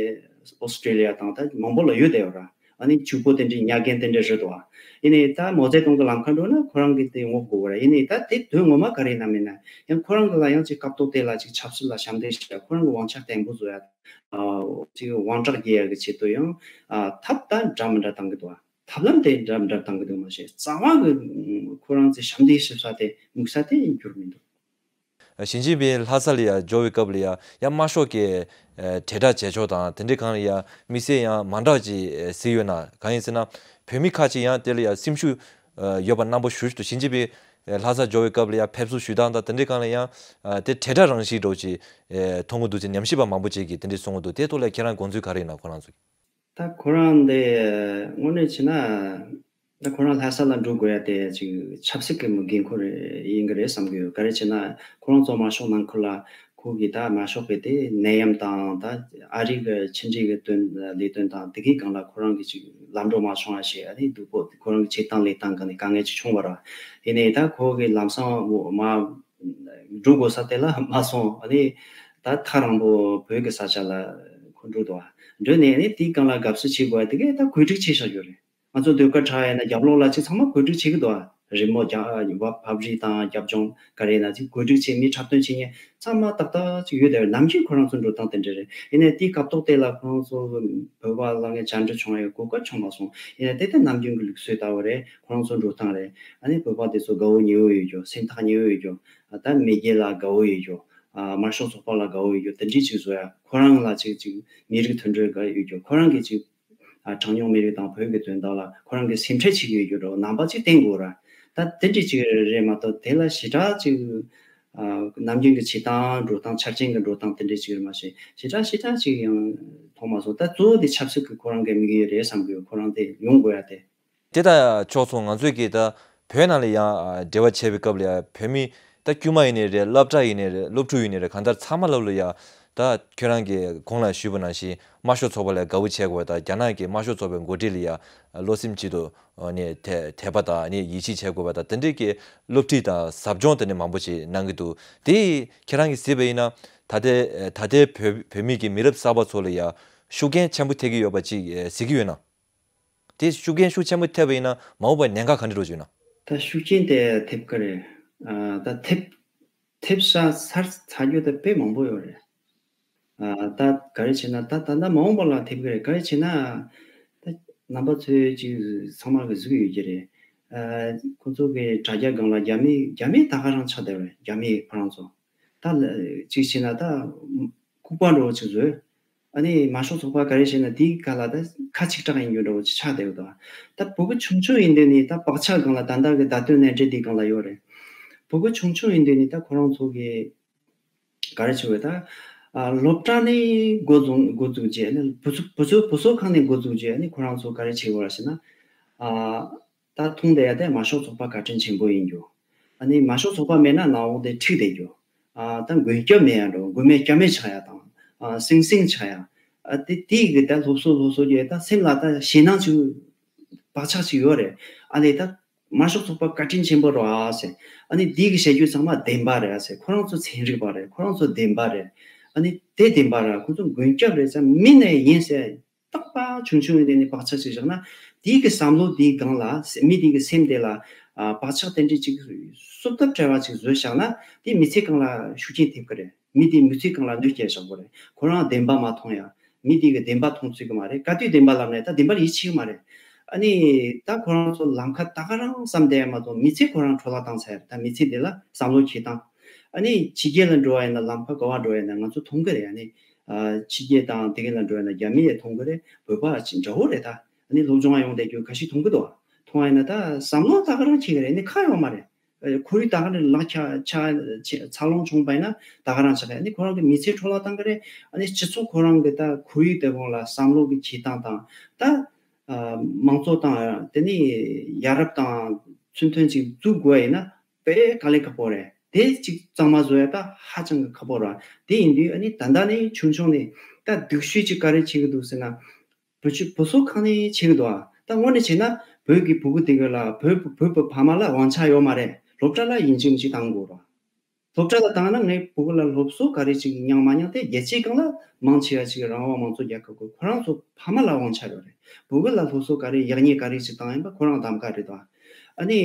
ཨོ་སི་ཀྲི་ལི་ཡ་དང་ད་མང་པོ་ལ་ཡོད་བསྡད་ཡོད་ར། ཨ་ནི་ཕྱུག་པོ་དེ་འདྲའི་ཉ་རྒན་དེ་འདྲ་རེད་དོ། ཡིན་ནའི་ད་མའོ་ཙེ་ཏུང་གི་ལམ་ཁ་འགྲོ་ན་ཁོ་རང་གི་དེ་ངོ་དགོས་པ་རེད། ཡིན་ནའི་ད་དེ་དོན་ངོ་མ་ག་རེ་ཡིན་ན་མིན་ན་ཡང་ཁོ་རང་གི་ལ་ཡང་ཅིག་སྐབས་ཐོག་དེ་ལ་ཅིག་ཆབ་སྲིད་ལ་ཞབས་འདེགས་ཞུ་ཡ། ཁོ་རང་གི་དབང་ཆ་བརྟན་པོ་བཟོ་ཡ། ཨ་ཅིག་དབང་གྲགས་རྒྱས་ཡ་གི་ཆེད་དུ་ཡང་ཨ་ཐབས་ད་འདྲ་མི་འདྲ་བཏང་གི་འདུག་ཨ། ཐབས་ལམ་དེ་འདྲ་མི་འདྲ་བཏང་གི་འདུག་མ་ཟད་རྩ་བ་གི་ཁོ་རང་ཚོས་ཞབས་འདེགས་ཞུ་ས་དེ་དམིགས་ས་དེ་འགྱུར་མི་འདུག་ཞི་ཅིན་ཕིང་ལྷ་ས་ལ་ཡ་འབྱོར་བའི་སྐབས་ལ་ཡ་ཡ་དམར་ཤོག་གི་ཨ་དྲིལ་བསྒྲགས་བྱེད་ཕྱོགས་དང་དེ་འདྲའི་སྒང་ལ་ཡ་དམིགས་བསལ་ཡང་མ་འདྲ་བ་ཅིག་ཨ་གཟིགས་ཡོད་ན། གང་ཡིན་ཟེར་ན་བོད་མི་ཁག་ཅིག་ཡང་དེ་ལ་ཡ་སེམས་ཤུགས་ཨ་ཡོད་པ་རྣམ་པ་ཞུ་ཞུ་ཞི་ཅིན་ཕིང་ཨ་ལྷ་ས་འབྱོར་བའི་སྐབས་ལ་ཡ་ཕེབས་བསུ་ཞུ་སྟངས་དང་དེ་འདྲའི་སྒང་ལ་ཡང་ཨ་དེ་དྲིལ་བསྒྲགས་རང་བཞིན་འདྲ་བོ་ཅིག་ཨ་མཐོང་གི་འདུག་ཅེས་ཉམས་ཞིབ་པ་མང་པོ་ཅིག་གིས་དེ་འདྲའི་གསུང་གི་འདུག་དེ་ཐོག་ལ་ཁྱེད་རང་དགོངས་ཚུལ་ག་རེ་ཡིན་ན། ཁོ་རང་ཚོ་གི་ད་ཁོ་རང་འདི་དངོས་གནས་བྱས་ན་ད་ཁོ་རང་ལྷ་ས་ལ་འགྲོ་དགོས་ཡ་དེ་ཅིག་ཆབ་སྲིད་ཀྱི་མི་འགན་ཁུར་ཡིན་གྱི་རེད་བསམ་གྱི་ཡོད། ག་རེ་བྱས་ན་ཁོ་རང་ཚོ་དམར་ཤོག་ནང་ཁུལ་ལ་ ཁོ་གིས་ད་དམར་ཤོག་པའི་དེ་ནད་ཡམས་དང་ད་ཨ་རི་གི་ཕྱི་འབྲེལ་གི་དོན་ལས་དོན་དང་དེ་གའི་སྒང་ལ་ཁོ་རང་གིས་ཅིག་ལམ་འགྲོ་མ་བྱུང་བ་ཞིག་ཨ་ནི་སྡུག་པོ་ཁོ་རང་གི་བྱེད་སྟངས་ལས་སྟངས་སྒང་ནས་དཀའ་ངལ་ཅིག་བྱུང་བ་ར། ཡིན་ནའི་ད་ཁོ་གིས་ལམ་སང་མ་འགྲོ་དགོས་ས་དེ་ལ་མ་སོང་། ཨ་ནི་ད་ཐག་རིང་པོ་བོད་ཀྱི་ས་ཆ་ལ་ཁོ་འགྲོ་འདུག་བ། འགྲོ་ནས་ཨ་ནི་དེའི་སྒང་ལ་དགའ་བསུ་བྱེད་དགོས་པ་དེ་གས་ད་གོ་སྒྲིག་བྱས་བཞག་རྒྱུ་རེད། ང་ཚོ་ཟློས་གར་འཁྲབ་ཡས་ན་རྒྱབ་ལོགས་ལ་ཅིག་ཚང་མ་གོ་སྒྲིག་བྱེད་ཀྱི་འདུག་ཨ། རི་མོ་རྒྱ་བ་ཕབ་རིས་དང་རྒྱབ་ལྗོངས་ག་རེ་ན་ཅིག་གོ་སྒྲིག་བྱེད་མི་འཁྲབ་སྟོན་བྱེད་མཁན་ཚང་མ་ཏག་ཏག་ཅིག་ཡོད་དེ། ནམ་རྒྱུན་ཁོ་རང་ཚོ་འགྲོ་སྟངས་དེ་འདྲ་རེད། ཡིན་ནའི་དེའི་སྐབས་ཐོག་དེ་ལ་ཁོ་རང་ཚོ་བོད་པ་ལ་ངས་བཅར་འདྲི་བྱུང་ཡོད་གོ་སྐབས་བྱུང་མ་སོང་། ཡིན་ནའི་དེ་ལྟར་ནམ་རྒྱུན་གྱི་ལུགས་སྲོལ་ལྟ་བུ་རེད། ཁོ་རང་ཚོ་འགྲོ་སྟངས་རེད། ཨ་ནི་བོད་པ་དེ་ཚོ་དགའ་བོ་ཉེ་བོ་ཡོད་རྒྱུ། སེམས་ཐག་ཉེ་བོ་ཡོད་རྒྱུ། ད་མེས་རྒྱལ་ལ་དགའ་བོ་ཡོད་རྒྱུ། དམར་ཤོག་ཚོགས་པ་ལ་དགའ་བོ་ཡོད་རྒྱུ་དེ་འདྲའི་ཅིག་བཟོ་ཡ། ཁོ་རང་ལ་ཅིག་ཅིག་མི་རིགས་མཐུན་སྒྲིལ་དགའ་ཡོད་རྒྱུ། ཁོ་རང་གི་ཅིག་ཨ་གྲངས་ཉུང་མི་རིགས་དང་བོད་ཀྱི་དོན་དག་ལ་ཁོ་རང་གི་སེམས་ཁྲལ་བྱེད་ཀྱི་ཡོད་རྒྱུ་འདྲ་བོ་རྣམ་པ་ཅིག་བསྟན་དགོས་ར། ད་དེ་འདྲ་ཅིག་རེད་མ་གཏོགས་དེ་ལ་ཞེ་དྲག་ཅིག་ཨ་ནམ་རྒྱུན་གྱི་བྱེད་སྟངས་འགྲོ་སྟངས་ཆ་རྐྱེན་གྱི་འགྲོ་སྟངས་དེ་འདྲ་ཅིག་རེད་མ་གཏོགས་ཞེ་དྲག་ཞེ་དྲག་ཅིག་ཡང་མཐོང་མ་སོང་། ད་གཙོ་བོ་དེ་ཆབ་སྲིད་ཀྱི་ཁོ་རང་གི་དམིགས་ཡུལ་རེད་བསམ་གི་ཡོད། ཁོ་རང་དེ་ཡོང་དགོས་ཡ་དེ། དེ་ད་ཕྱོགས་མཚུངས་ང་ཚོས་ཀྱིས་ད་བོད་ནང་ལ་ཡང་འབྲེལ་བ་བྱས་པའི་སྐབས་ལ་ཡང་བོད་མི་ད་དཀྱུས་མ་ཡིན་ནའི་རེད། སློབ་གྲྭ་ཡིན་ནའི་རེད། སློབ་ཕྲུག་ཡིན་ནའི་རེད། གང་ལྟར་ཚང་མ་ལ་ལ་ཡ་ད་ཁྱོད་རང་གིས་གོང་ལ་ཞུས་པ་ནང་བཞིན་དམར་ཤོག་ཚོགས་པ་ལ་དགའ་བོ་བྱེད་དགོས་པ་དང་། རྒྱ་ནག་གི་དམར་ཤོག་ཚོགས་པའི་འགོ་ཁྲིད་ལ་ཡ་བློ་སེམས་གཅིག་ཏུ་ནས་དད་དད་པ་དང་ནས་ཡིད་ཆེས་བྱེད་དགོས་པ་དང་། དེ་འདྲའི་གི་སློབ་ཁྲིད་དང་ཟབ་སྦྱོང་དེ་འདྲ་མང་པོ་ཞིག་གནང་གི་འདུག་དེ་ཁྱེད་རང་གིས་གཟིགས་པ་ཡིན་ན་ད་ལྟའི་ད་ལྟའི་བོད་བོད་མི་གི་མི་རབས་གསར་པ་ཚོ་ལ་ཡ་ཤུགས་རྐྱེན་ཆེན་པོ་ཐེབས་ཀྱི་ཡོད་པ་ཅིག་གཟིགས་ཀྱི་ཡོད་ན། དེ་ཤུགས་རྐྱེན་ཤུགས་ཆེན་པོ་ཐེབས་པ་ཡིན་ན་མ་འོངས་པར་ཉེན་ཁ་ག་འདྲ་འགྲོ་རྒྱུ་ཡིན་ན། ད་ཤུགས་རྐྱེན་དེ་ཐེབས་ཀྱི་རེད། ཨ་ད་ཐེབས་ཐེབས་ས་ཚར་ཚར་རྒྱུ་དེ་དཔེ་མང་པོ་ཡོད་རེད། ཨ་ད་ག་རེ་བྱས་ན་ད་ད་ལྟ་མ་འོངས་པ་ལ་ཐེབས་ཀྱི་རེད། ག་རེ་བྱས་ན་ད་རྣམ་པ་ཚོས་ཅིག་ཚང་མ་གི་གཟིགས་ཡོད་ཀྱི་རེད། ཨ་ཁོ་ཚོ་གི་དྲ་རྒྱ་སྒང་ལ་རྒྱ་མི་རྒྱ་མི་ད་ག་རང་ཆགས་བསྡད་རེད། རྒྱ་མི་ཁོ་རང་ཚོ་ད་ཅིག་བྱས་ན་ད་ལྐུགས་པ་འདྲ་བོ་ཅིག་བཟོས། ཨ་ནི་དམར་ཤོག་ཚོགས་པ་ག་རེ་བྱས་ན་དེའི་ཁ་ལ་ད་ཁ་ཆིག་ཁྲག་ཡིན་རྒྱུ་འདྲ་བོ་ཅིག་ཆགས་བསྡད་ཡོད་དོ། ད་ཕྲུ་གུ་ཆུང་ཆུང་ཡིན་དུས་ནས་ད་བག་ཆགས་སྒང་ལ་ད་ལྟ་གི་བརྡ་སྟོན་ལས་འབྲས་དེའི་སྒང་ལ་ཡོད་རེད། ཕྲུ་གུ་ཆུང་ཆུང་ཡིན་དུས་ནས་ད་ཁོ་རང་ཚོ་གི་ག་རེ་བྱེད་དགོས་ད། ཨ་སློབ་གྲྭ་ནས་འགོ་འཛུགས་འགོ་འཛུགས་རྗེས་ནི་བུ་ཚོ་བུ་ཚོ་བུ་གསོ་ཁང་ནས་འགོ་འཛུགས་རྗེས་ནི་ཁོ་རང་ཚོ་ག་རེ་བྱེད་དགོས་ར་ཟེར་ན། ཨ་ད་མཐོང་བསྡད་ཡ་དེ་དམར་ཤོག་ཚོགས་པ་བཀའ་དྲིན་ཆེན་པོ་ཡིན་རྒྱུ། ཨ་ནི་དམར་ཤོག་ཚོགས་པ་མེད་ན་ནང་འོག་དེ་འཁྲུག་བསྡད་རྒྱུ། ཨ་ད་མགོན་སྐྱབས་མེད་ཡ་འགྲོ། མགོན་མེད་སྐྱབས་མེད་ཆགས་ཡ་དང་། ཨ་སིང་སིང་ཆགས་ཡ། ཨ་དེ་དེ་གི་ད་སློབ་གསོ་སློབ་གསོ་རྒྱུ་ད་སེམས་ལ་ད་ཞེད་སྣང་ཅིག་བག་ཆགས་ཅིག་ཡོད་རེད། ཨ་ནི་ད་དམར་ཤོག་ཚོགས་པ་བཀའ་དྲིན་ཆེན་པོ་རེད་ཨ་ཟེར། ཨ་ནི་དེ་གི་བཤད་རྒྱུ་ཚང་མ་བདེན་པ་རེད་ཨ་ཟེར། ཁོ་རང་ཚོ་ཚན་རིག་པ་རེད། ཁོ་རང་ཚོ་བདེན་པ་རེད། ཨ་ནི་དེ་བདེན་པ་རེད། ཁོ་ཚོ་མགོན་སྐྱབས་རེད་ཟེར། མི་ནས་ཡིན་ཟེར། རྟག་པ་ཆུང་ཆུང་ཡིན་དེ་ནས་བག་ཆགས་ཅིག་བཞག་ན། དེའི་གི་བསམ་བློ་དེའི་སྒང་ལ་མི་དེའི་གི་སེམས་དེ་ལ་ཨ་བག་ཆགས་དེ་འདྲ་ཅིག་བསུབ་ཐབས་བྲལ་བ་ཅིག་བཟོས་བཞག་ན་དེ་མི་ཚེ་གང་ལ་ཤུགས་རྐྱེན་ཐེབས་ཀྱི་རེད། མི་དེའི་མི་ཚེ་གང་ལ་གནོད་སྐྱེལ་བཞག་གི་རེད། ཁོ་རང་བདེན་པ་མ་མཐོང་ཡ། མི་དེ་གི་བདེན་པ་མཐོང་ཚུལ་གི་མ་རེད། ག་དུས་བདེན་པ་ལབ་ནས་ད་བདེན་པར་ཡིད་ཆེས་གི་མ་རེད། ཨ་ནི་ད་ཁོ་རང་ཚོ་ལམ་ཁ་ད་ག་རང་བསམ་བསྡད་ཡ་མ་གཏོགས་མི་ཚེ་ཁོ་རང་འཕྲོ་བརླག་བཏང་ཚར། ད་མི་ཚེ་འདི་ལ་བསམ་བློ་འཁྱེར་སྟངས། ཨ་ནི་ཕྱི་རྒྱལ་ལ་འགྲོ་བ་ཡིན་ན་ལམ་ཁ་ག་བ་འགྲོ་བ་ཡིན་ན་ང་ཚོ་མཐོང་གི་རེད། ཨ་ནི། ཨ་ཕྱི་རྒྱལ་དང་དེ་གའི་ལ་འགྲོ་ཡ་ན་རྒྱ་མི་ཡང་མཐོང་གི་རེད། བོད་པ་ཅིག་འདྲ་བོ་རེད་ད། ཨ་ནི་སློབ་སྦྱོང་ཡོང་བསྡད་རྒྱུ་ཁ་ཤས་མཐོང་གི་འདུག་མཐོང་བ་ཡིན་ན་ད་བསམ་བློ་ད་ག་རང་འཁྱེར་གི་རེད། ཨ་ནི་ཁ་ཡོད་མ་རེད། ཨ་ཁོར་ཡུག་ད་ག་རང་ལག་ཆ་ཆ་ཆ་འཚར་ལོངས་བྱུང་པ་ཡིན་ན་ད་ག་རང་ཆགས་གི། ཨ་ནི་ཁོ་རང་གི་མི་ཚེ་འཕྲོ་བརླག་བཏང་གི་རེད། ཨ་ནི་སྤྱི་ཚོགས་ཁོ་རང་གི་ད་ཁོར་ཡུག་དེ་གོང་ལ་བསམ་བློ་གི་འཁྱེར་སྟངས་དང་ད་ཨ་མང་གཙོ་དང་དེ་ནི་ཡ་རབས་དང་ཚུལ་མཐུན་ཅིག་འཛུགས་དགོས་ཡིན་ན། དཔེ་དཀའ་ལས་ཁག་པོ་རེད། དེ་གཅིག་གཙང་མ་བཟོ་ཡ་ད་ཧ་ཅང་གི་ཁག་པོ་རེད། དེ་ཡིན་དུས་ཨ་ནི་ད་ལྟ་ནས་ཆུང་ཆུང་ནས་ད་སྡུག་ཤོས་ཅིག་ག་རེ་བྱེད་ཀྱི་འདུག་ཟེར་ན། བུ་ཆུ་བུ་གསོ་ཁང་ནས་བྱེད་ཀྱི་འདུག་ཨ་ད་དངོས་གནས་བྱས་ན་བོད་ཀྱི་ཕྲུ་གུ་དེ་ག་ལ་བོད་བོད་པའི་ཕ་མ་ལ་དབང་ཆ་ཡོད་མ་རེད། སློབ་གྲྭ་ལ་ཡིན་གཅིག་མིན་གཅིག་བཏང་དགོས་རེད། སློབ་གྲྭ་ལ་བཏང་ན་ངའི་ཕྲུ་གུ་ལ་སློབ་གསོ་ག་རེ་ཅིག་མྱངས་མ་མྱངས་དེ་རྒྱལ་སྤྱིའི་སྒང་ལ་མང་ཆེ་བ་ཅིག་རང་དབང་མང་གཙོ་རྒྱལ་ཁབ་ཀྱི་ཁོ་རང་ཚོ་ཕ་མ་ལ་དབང་ཆ་ཡོད་རེད། ཕྲུ་གུ་ལ་སློབ་གསོ་ག་རེ་ཡག་ཉེས་ག་རེ་ཅིག་བཏང་ཡིན་པ་ཁོ་རང་གདམ་ག་རེད་དོ། ཨ་ནི་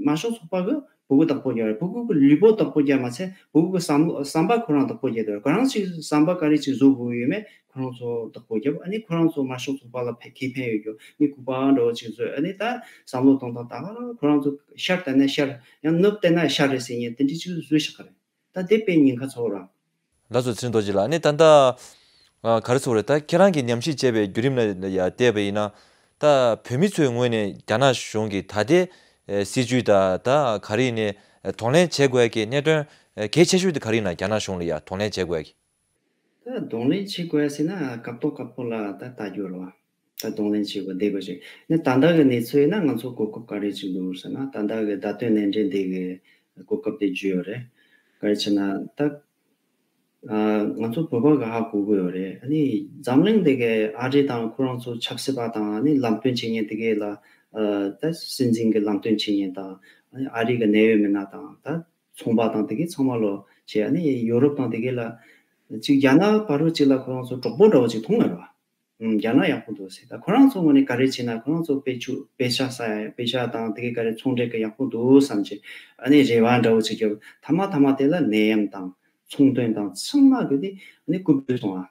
དམར་ཤོག་ཚོགས་པ་གི་ཕྲུ་གུ་བདག་པོ་རྒྱབ་རེད། ཕྲུ་གུ་གི་ལུས་པོ་བདག་པོ་རྒྱབ་མ་ཚད་ཕྲུ་གུ་གི་བསམ་བློ་བསམ་པ་ཁོ་རང་བདག་པོ་རྒྱབ་དོ། ཁོ་རང་ཅིག་བསམ་པ་ག་རེ་ཅིག་བཟོ་དགོས་ཡོད་མེད་ཁོ་རང་ཚོ་བདག་པོ་རྒྱབ། ཨ་ནི་ཁོ་རང་ཚོ་དམར་ཤོག་ཚོགས་པ་ལ་ཕན་ཁེ་ཕན་ཡོད་རྒྱུ་མི་ལྐུགས་པ་འདྲ་བོ་ཅིག་བཟོས། ཨ་ནི་ད་བསམ་བློ་གཏོང་སྟངས་ད་ག་རང་ཁོ་རང་ཚོ་ཤར་བལྟས་ན་ཤར། ཡང་ནུབ་བལྟས་ན་ཤར་རེད་ཟེར་མཁན་དེ་འདྲ་ཅིག་བཟོས་བཞག་གི་རེད། ད་དེ་དཔེ་ཉེན་ཁ་ཚ་བོ་རེད། ལགས་སོ། ཚེ་རིང་རྡོ་རྗེ་ལགས། ཨ་ནི་ད་ལྟ་ཨ་ག་རེ་ཟེར་དགོས་རེད། ད་ཁྱེད་རང་གིས་ཉམས་ཞིབ་བྱས་པའི་བརྒྱུད་རིམ་ལ་ཡ་བལྟས་པ་ཡིན་ན། ད་བོད་མི་ཚོའི་ངོས་ནས་རྒྱ་ནག་གཞུང་གི་ད་ལྟའི་ཨ་སྲིད་བྱུས་ད་ད་ག་རེ་ཡིན་ནའི་གདོང་ལེན་བྱེད་དགོས་ཡ་གི་གནད་དོན་ཨ་གལ་ཆེ་ཤོས་དེ་ག་རེ་ཡིན་ན། རྒྱ་ནག་གཞུང་ལ་ཡ་གདོང་ལེན་བྱེད་དགོས་ཡ་གི། ད་གདོང་ལེན་བྱེད་དགོས་ཟེར་ན་སྐབས་ཐོག་སྐབས་ཐོག་ལ་ད་ལྟ་རྒྱུ་རེད་བ། ད་གདོང་ལེན་བྱེད་དགོས་བསྡད་དགོས་ཞེས་ནི། ད་ལྟ་གི་གནས་ཚུལ་ཡིན་ན་ང་ཚོ་གོ་སྐབས་ག་རེ་ཅིག་འདུག་ཟེར་ན། ད་ལྟ་གི་བརྡ་སྟོན་ལས་འབྲས་འདི་གི་གོ་སྐབས་དེ་བརྗོད་ཡོད་རེད། ག་རེ་བྱས་ན་ད་ ཨ་ང་ཚོ་བོད་པ་གི་ཧ་གོ་གི་ཡོད་རེད། ཨ་ནི་འཛམ་གླིང་དེ་གའི་ཨ་རི་དང་ཁོ་རང་ཚོ་ཆབ་སྲིད་པ་དང་ཨ་ནི་ལམ་སྟོན་བྱེད་མཁན་དེ་གའི་ལ་ཨ་ད་སྲིད་འཛིན་གྱི་ལམ་སྟོན་བྱེད་མཁན་དང་ཨ་ནི་ཨ་རི་གི་གནད་ཡོད་མི་སྣ་དང་ད་ཚོང་པ་དང་དེ་གའི་ཚང་མ་ལོ་བྱས། ཨ་ནི་ཡོ་རོབ་དང་དེ་གའི་ལ་ཅིག་རྒྱ་ནག་བར་དུ་ཅིག་ལ་ཁོ་རང་ཚོ་གྲོགས་པོ་འདྲ་བོ་ཅིག་མཐོང་ཡོད་རེད་བ། ཨུམ། རྒྱ་ནག་ཡག་པོ་འདུག་ཟེར། ད་ཁོ་རང་ཚོ་ངོས་ནས་ག་རེ་བྱས་ན་ཁོ་རང་ཚོ་དཔེ་ཆུ་དཔེ་ཤ་ཟ་ཡ་དཔེ་ཤ་དང་དེ་གའི་ག་རེ་ཚོང་འབྲེལ་གི་ཡག་པོ་འདུག་བསམ་གྱི། ཨ་ནི་རེ་བ་འདྲ་བོ་ཅིག་བརྒྱབ། མཐའ་མ་མཐའ་མ་དེ་ལ་ནད་ཡམས་དང་ཚོང་དོན་དང་ཚང་མ་གི་དེ་ཨ་ནི་རྐུབ་བརྡོལ་སོང་ཨ།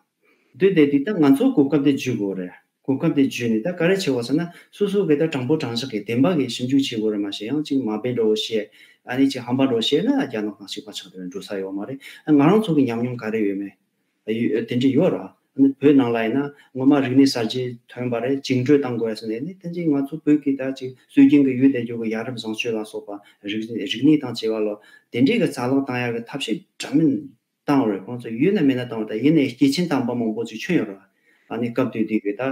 བརྡོལ་བསྡད་དུས་ད་ང་ཚོ་གོ་སྐབས་དེ་འཇུས་དགོས་རེད། གོ་སྐབས་དེ་འཇུས་ནས་ད་ག་རེ་བྱེད་དགོས་ཟེར་ན་སོ་སོ་གི་ད་དྲང་པོ་དྲང་བཞག་གི་བདེན་པ་གི་ཞིབ་འཇུག་བྱེད་དགོས་རེད། མ་གཞི་ཡང་ཅིག་མ་དཔེ་འདྲ་བོ་བཤད། ཨ་ནི་ཅིག་ཧམ་པ་འདྲ་བོ་བཤད་ན་རྒྱ་ནག་དང་གཅིག་པ་ཆགས་བསྡད་འགྲོ་ས་ཡོད་མ་རེད། ང་རང་ཚོ་གི་ཉམས་མྱོང་ག་རེ་ཡོད་མེད། ཡོད། དེ་འདྲ་ཡོད་ར། ཨ་ནི་བོད་ནང་ལ་ཡིན་ན་སྔོན་མ་རིག་གནས་གསར་བརྗེ་ཐོན་པ་རེད། བཅིངས་འགྲོལ་བཏང་དགོས་ཟེར་ནས་ནི་དེ་འདྲའི་ང་ཚོ་བོད་ཀྱི་ད་ཅིག་སྲོལ་རྒྱུན་གྱི་ཡུལ་དེ་འཇོག་གི་ཡ་རབས་བཟང་སྤྱོད་ལ་སོགས་པ་རིག་རིག་གནས་དང་བཅས་པ་ལོ་དེ་འདྲའི་གི་རྩ་བརླག་བཏང་ཡ་གི་ཐབས་ཤེས་འདྲ་མིན་བཏང་བ་རེད། ཁོང་ཚོ་ཡོད་ན་མེད་ན་བཏང་བ་དང་། ཡིན་ནའི་སྐྱེས་ཆེན་དམ་པ་མང་པོ་ཅིག་བྱོན་ཡོད་ར། ཨ་ནི་སྐབས་དེ་དུས་ཀྱི་ད་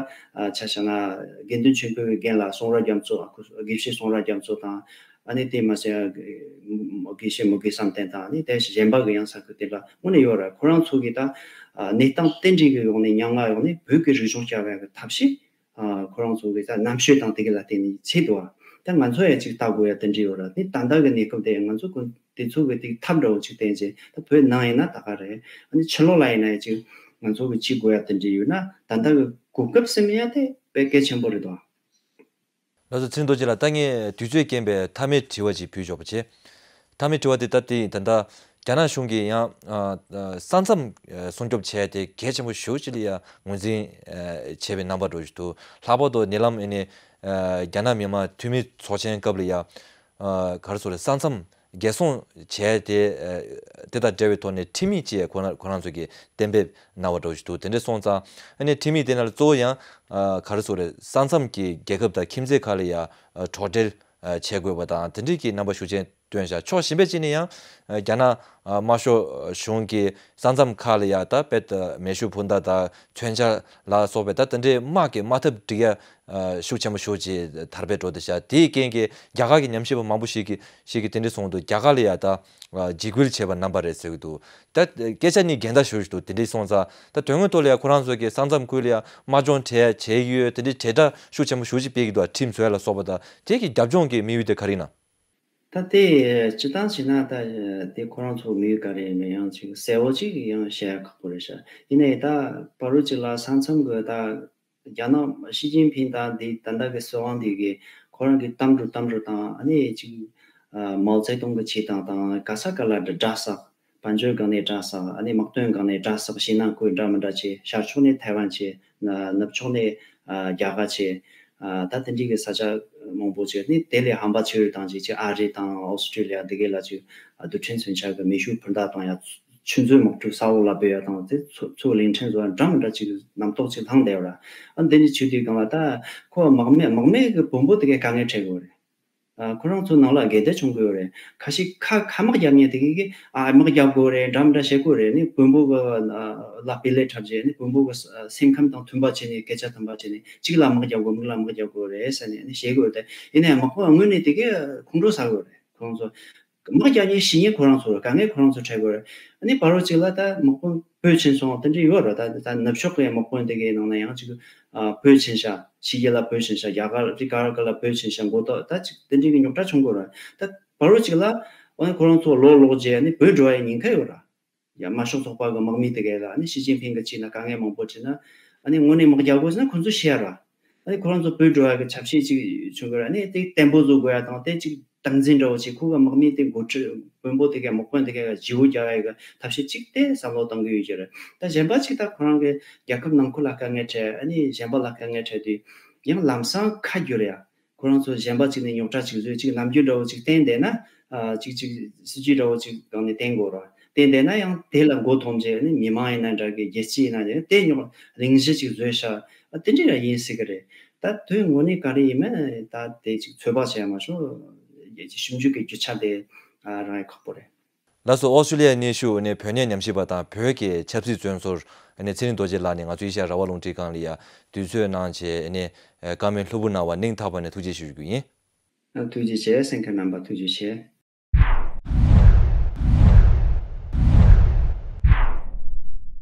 ཆ་བཞག་ན་དགེ་འདུན་ཆོས་འཕེལ་གྱི་རྒན་ལགས་གསུང་རབ་རྒྱ་མཚོ། དགེ་བཤེས་གསུང་རབ་རྒྱ་མཚོ་དང་། ཨ་ནི་དེ་མ་ཟད་དགེ་བཤེས་མུ་གེ་བསམ་གཏན་དང་། ཨ་ནི་དེ་གཞན་པ་གི་ཡང་ས་ཁུལ་དེ་ལ་དངོས་གནས་ཡོད་རེད། ཁོ་རང་ཚོ་གི་ད་གནས་སྟངས་དེ་འདྲའི་གི་ཡོང་ནས་མྱ་ངན་ཡོང་ནས་བོད་ཀྱི་རིག་གཞུང་བསྐྱར་བའི་གི་ཐབས་ཤེས་ཁོ་རང་ཚོ་གི་ད་རྣམ་དཔྱོད་དང་དེ་གི་ལ་བརྟེན་ནས་བྱས་འདུག་ད་ང་ཚོ་ཡང་ཅིག་ལྟ་དགོས་ཡ་དེ་འདྲ་ཡོད་རེད། དེ་ད་ལྟ་གི་གནས་སྐབས་དེ་ང་ཚོ་ཀུན་དེ་ཚོ་གི་དེ་ཐབས་འདྲ་བོ་ཅིག་བསྟན་རྗེས་ད་བོད་ནང་ཡིན་ན་ད་ག་རེད། ཨ་ནི་ཕྱི་ལོགས་ལ་ཡིན་ན་ཡང་ཅིག་ང་ཚོ་གི་བྱེད་དགོས་ཡ་དེ་འདྲ་ཡོད་ན་ད་ལྟ་གི་གོ་སྐབས་ཟེར་མི་ཡ་དེ་དཔེ་གལ་ཆེན་པོ་རེད་དོ། ལགས་སོ། ཚེ་རིང་རྡོ་རྗེ་ལགས། ད་ངས་དུས་ཚོད་རྐྱེན་པས་མཐའ་མའི་དྲི་བ་ཅིག་ཕུལ་ཆོག་པ་བྱེད། མཐའ་མའི་དྲི་བ་དེ་ད་དེ་ཡིན། ད་ལྟ་རྒྱ་ནག་གཞུང་གིས་ཡང་ཨ་ཨ་ས་མཚམས་ཨ་སྲུང་སྐྱོབ་བྱས་ཏེ་གལ་ཆེན་པོ་ཞེ་པོ་ཅིག་ལ་ཡང་ངོས་འཛིན་ཨ་བྱས་པའི་རྣམ་པ་འདྲ་ཞིག་འདུག་ལྷག་པར་དུ་ཉེ་ལམ་ཨ་ནི་ཨ་རྒྱ་ནག་མི་དམངས་འཐུས་མི་ཚོགས་ཆེན་སྐབས་ལ་ཡང་ཨ་ག་རེ་ཟེར་རེད། ས་མཚམས་རྒྱལ་སྲུང་བྱས་ཏེ་ཨ་དེ་དང་འབྲེལ་བའི་ཐོག་ནས་ཁྲིམས་ཡིག་ཅིག་ཁོ་ན་ཁོ་རང་ཚོ་གིས་གཏན་འབེབས་གནང་བ་འདྲ་ཞིག་འདུག་དེ་འདྲ་སོང་ཙང་ཨ་ནི་ཁྲིམས་ཡིག་དེ་ནང་ལ་གཙོ་བོ་ཡང་ཨ་ག་རེ་ཟེར་རེད། ས་མཚམས་ཀྱི་རྒྱལ་ཁབ་དང་ཁྱིམ་མཚེས་ཁག་ལ་ཡང་ཨ་གྲོགས་འབྲེལ་ཨ་བྱེད་དགོས་པ་དང་དེ་འདྲའི་གི་རྣམ་པ་ཤུགས་ཆེན་བཏོན་བཞག་ཕྱོགས་གཞན་པ་གཅིག་ནས་ཡང་ཨ་རྒྱ་ནག་ཨ་དམར་ཤོག་གཞུང་གིས་ས་མཚམས་ཁག་ལ་ཡང་ད་དཔེ་ད་མེ་ཤུགས་འཕུར་མདའ་དང་མཚོན་ཆ་ལ་སོགས་པའི་ད་དེ་འདྲའི་དམག་གི་དམག་འཐབ་སྒྲིག་ཡ་ཨ་ཤུགས་ཆེན་པོ་ཤུགས་ཆེ་དར་སྤེལ་འགྲོ་བསྡད་བཞག་དེའི་རྐྱེན་གྱིས་རྒྱ་གར་གྱི་ཉམས་ཞིབ་པ་མང་པོ་ཞིག་གིས་ཞིག་གིས་དེ་འདྲ་གསུངས་འདུག་རྒྱ་གར་ལ་ཡང་ད་ཨ་འཇིགས་སྐུལ་བྱས་པ་རྣམ་པ་རེད་ཟེར་གྱི་འདུག་ད་སྐད་ཆ་ནི་འགལ་ཟླ་ཞེ་པོ་ཞིག་འདུག་དེ་འདྲ་སོང་ཙང་ད་དོན་དངོས་ཐོག་ལ་ཡང་ཁོ་རང་ཚོ་གིས་ས་མཚམས་ཁུལ་ལ་ཡང་དམག་སྦྱོང་བྱས་བྱས་ཀྱི་ཡོད། དེ་འདྲའི་དྲིལ་བསྒྲགས་ཤུགས་ཆེན་པོ་ཞེ་པོ་ཅིག་སྤེལ་གྱི་འདུག་ཁྲིམས་བཟོ་ཡ་ལ་སོགས་པ་དང་དེ་གི་རྒྱབ་ལྗོངས་ཀྱི་དམིགས་ཡུལ་དེ་ག་རེ་ཡིན་ན། ད་དེ་སྤྱིར་བཏང་བྱས་ན་ད་དེ་ཁོ་རང་ཚོ་དམིགས་ཡུལ་ག་རེ་ཡིན་མིན་ཡང་ཅིག་གསལ་བོ་ཅིག་ཡང་བཤད་ཡ་ཁག་པོ་རེད་ཤག་ཡིན་ནའི་ད་བར་དུ་ཅིག་ལ་ས་མཚམས་ཀྱི་ད་རྒྱ་ནག་ཞི་ཅིན་ཕིང་དང་འདི་ད་ལྟ་གི་སྲིད་དབང་འདི་གི་ཁོ་རང་གི་གཏམ་འདྲ་གཏམ་འདྲ་དང་ཨ་ནི་ཅིག་ཨ་མའོ་ཙེ་ཏུང་གི་བྱེད་སྟངས་དང་ག་ས་ག་ལ་འདྲ་འདྲ་ས། དཔལ་འབྱོར་སྒང་ནས་དྲག་ས། ཨ་ནི་དམག་དོན་སྒང་ནས་དྲག་ས། ཞེད་སྣང་ཁུལ་འདྲ་མི་འདྲ་བྱས། ཤར་ཕྱོགས་ནས་ཐའེ་ཝན་བྱས། ན་ནུབ་ཕྱོགས་ནས་ཨ་རྒྱ་གར་བྱས། ཨ་ད་དེ་འདྲའི་གི་ས་ཆ་མང་པོ་བྱས། ཨ་ནི་དེ་ལས་ཧམ་པ་ཆེ་རུ་བཏང་བྱས་ཅིག་ཨ་རི་དང་ཨོ་སི་ཀྲི་ལི་ཡ་དེ་གའི་ལ་ཅིག་ཨ་རྡུལ་ཕྲན་མཚོན་ཆ་གི་མེ་ཤུགས་འཕུར་མདའ་བཏང་ཡ། ཆུ་མཛོད་དམག་གྲུ་ས་འོག་ལ་སྦས་ཡ་དང་དེ་ཚོ་ཚོ་གླིང་ཕྲན་བཟོ་བ་འདྲ་མི་འདྲ་ཅིག་རྣམ་རྟོག་ཅིག་ལངས་བསྡད་པ་ར། ཨ་འདི་འདྲ་བྱེད་དུས་སྒང་ལ་ད་ཁོ་དམག་མི་དམག་མི་གི་བོན་པོ་དེ་གའི་དཀའ་ངལ་འཕྲད་དགོས་རེད། ཨ་ཁོ་རང་ཚོ་ནང་ལ་འགལ་ཟླ་བྱུང་གི་ཡོད་རེད། ཁ་ཤས་ཁ་ཁ་དམག་རྒྱབ་མཁན་དེ་གིས་ཨ་དམག་རྒྱབ་དགོས་རེད། འདྲ་མི་འདྲ་བྱེད་དགོས་རེད། ནི་བོན་པོ་གི་ཨ་ལ་སྤེལ་ལད་འཁྲབ་བྱས། ནི་བོན་པོ་གི་ཨ་སེམས་ཁམས་དང་མཐུན་པ་བྱས་ནས་སྐད་ཆ་མཐུན་པ་བྱས་ནས་གཅིག་ལ་དམག་རྒྱབ་དགོས། མིག་ལ་དམག་རྒྱབ་དགོས་རེད་ཟེར་ནས་ནི་བཤད་དགོས་རེད། ཡིན་ནའི་དམག་དཔོན་དངོས་གནས་དེ་གིས་ཁོང་ཁྲོ་ཟ་གི་ཡོད་རེད། ཁོང་ཚོ་དམག་རྒྱག་མཁན་ཤི་མཁན་ཁོ་རང་ཚོ་རེད། དཀའ་ངལ་ཁོ་རང་ཚོ་འཕྲད་དགོས་རེད། ཨ་ནི་བར་དུ་གཅིག་ལ་ད་དམག་དཔོན་བོད་ཕྱིན་སོང་། དེ་འདྲ་ཡོད་རེད། ད་ད་ནུབ་ཕྱོགས་ཀྱི་དམག་དཔོན་དེ་གའི་ནང་ན་ཡང་ཅིག་ཨ་བོད་ཕྱིན་ཤག་ཕྱི་རྒྱལ་ལ་བོད་ཕྱིན་ཤག་རྒྱ་གར་རི་ག་ར་ག་ལ་བོད་ཕྱིན་ཤག་མགོ་ཐོག་ད་ཅིག་དེ་འདྲའི་གི་རྙོག་དྲ་བྱུང་དགོས་རེད། ད་བར་དུ་གཅིག་ལ་ཨ་ནི་ཁོ་རང་ཚོ་ལོག་ལོག་བྱས་ཨ་ནི་བོད་འགྲོ་བའི་ཉེན་ཁ་ཡོད་རེད། ཡ་དམར་ཤོག་ཚོགས་པ་གི་དམག་མི་དེ་གའི་ལ་ཨ་ནི་ཞི་ཅིན་ཕིང་གི་ཅིག་ན་དཀའ་ངལ་མང་པོ་བྱས་ན་ཨ་ནི་དངོས་གནས་དམག་རྒྱག་དགོས་ཟེར་ན་ཁོ་ཚོ་ཤེས་ཡ་ར། ཨ་ནི་ཁོ་རང་ཚོ་བོད་འགྲོ་ཡ་གི་ཆབ་སྲིད་ཅིག་བྱུང་གི་ར། ཨ་ནི་དེ་བརྟན་པོ་བཟོ་དགོས་ཡ་དང་དེ་ཅིག་སྟངས་འཛིན་འདྲ་བོ་ཅིག་ཁོ་གི་དམག་མི་དེ་འགོ་ཁྲིད་བོན་པོ་དེ་གའི་དམག་དཔོན་དེ་གའི་ལ་བརྗེ་བོ་རྒྱག་ཡ་གི་ཐབས་ཤེས་ཅིག་དེ་བསམ་བློ་གཏོང་གི་ཡོད་ཀྱི་རེད། ད་གཞན་པ་ཅིག་ད་ཁོ་རང་གི་རྒྱལ་ཁབ་ནང་ཁུལ་ལ་དཀའ་ངལ་འཕྲད། ཨ་ནི་གཞན་པ་ལ་དཀའ་ངལ་འཕྲད་དུས་ཡང་ལམ་སང་ཁ་བསྒྱུར་ཡ། ཁོ་རང་ཚོ་གཞན་པ་ཅིག་ནས་རྙོག་དྲ་ཅིག་བཟོས། ཅིག་རྣམ་འགྱུར་འདྲ་བོ་ཅིག་བསྟན་བསྡད་ན། ཨ་ཅིག་ཅིག་སྲིད་ཇུས་འདྲ་བོ་ཅིག་སྒང་ནས་བསྟན་དགོས་ར། བསྟན་བསྡད་ན་ཡང་དེ་ལ་མགོ་འཐོམ་བྱས་ནས་མི་མང་ཡིན་ན་འདྲ་གི་རྒྱལ་སྤྱི་ཡིན་ན་འདྲ་དེ་རྙོག་གླེང་གཞི་ཅིག་བཟོས་ཤག་ཨ་དེ་འདྲ་ཡང་ཡིན་སྲིད་གི་རེད། ད་དོན་དངོས་གནས་ག་རེ་ཡིན་མིན་ད་དེ་ཅིག་ཚོད་དཔག་བྱས་མ་ཤོག་རྒྱལ་སྤྱི་ཞིབ་འཇུག་གི་རྒྱུ་ཆ་དེ་ཨ་རང་ཡ་ཁག་པོ་རེད། ལགས་སོ། ཨོ་སི་ཀྲི་ལི་ཡའི་གནས་བཞུགས་ནས་བོད་གནས་ཉམས་ཞིབ་པ་དང་བོད་ཀྱི་ཆབ་སྲིད་བཙོན་ཟུར་ནས་ཚེ་རིང་རྡོ་རྗེ་ལགས་ནས་ང་ཚོ་ཨེ་ཤ་ཡ་རང་དབང་རླུང་འཕྲིན་ཁང་ལ་ཡ་དུས་ཚོད་གནང་བྱས་ནས་བཀའ་མོལ་ལྷུག་པོ་གནང་བ་སྙིང་ཐག་པ་ནས་ཐུགས་རྗེ་ཆེ་ཞུ་རྒྱུ་ཡིན། ཐུགས་རྗེ་ཆེ། གསན་མཁན་རྣམ་པ་ཐུགས་རྗེ་ཆེ།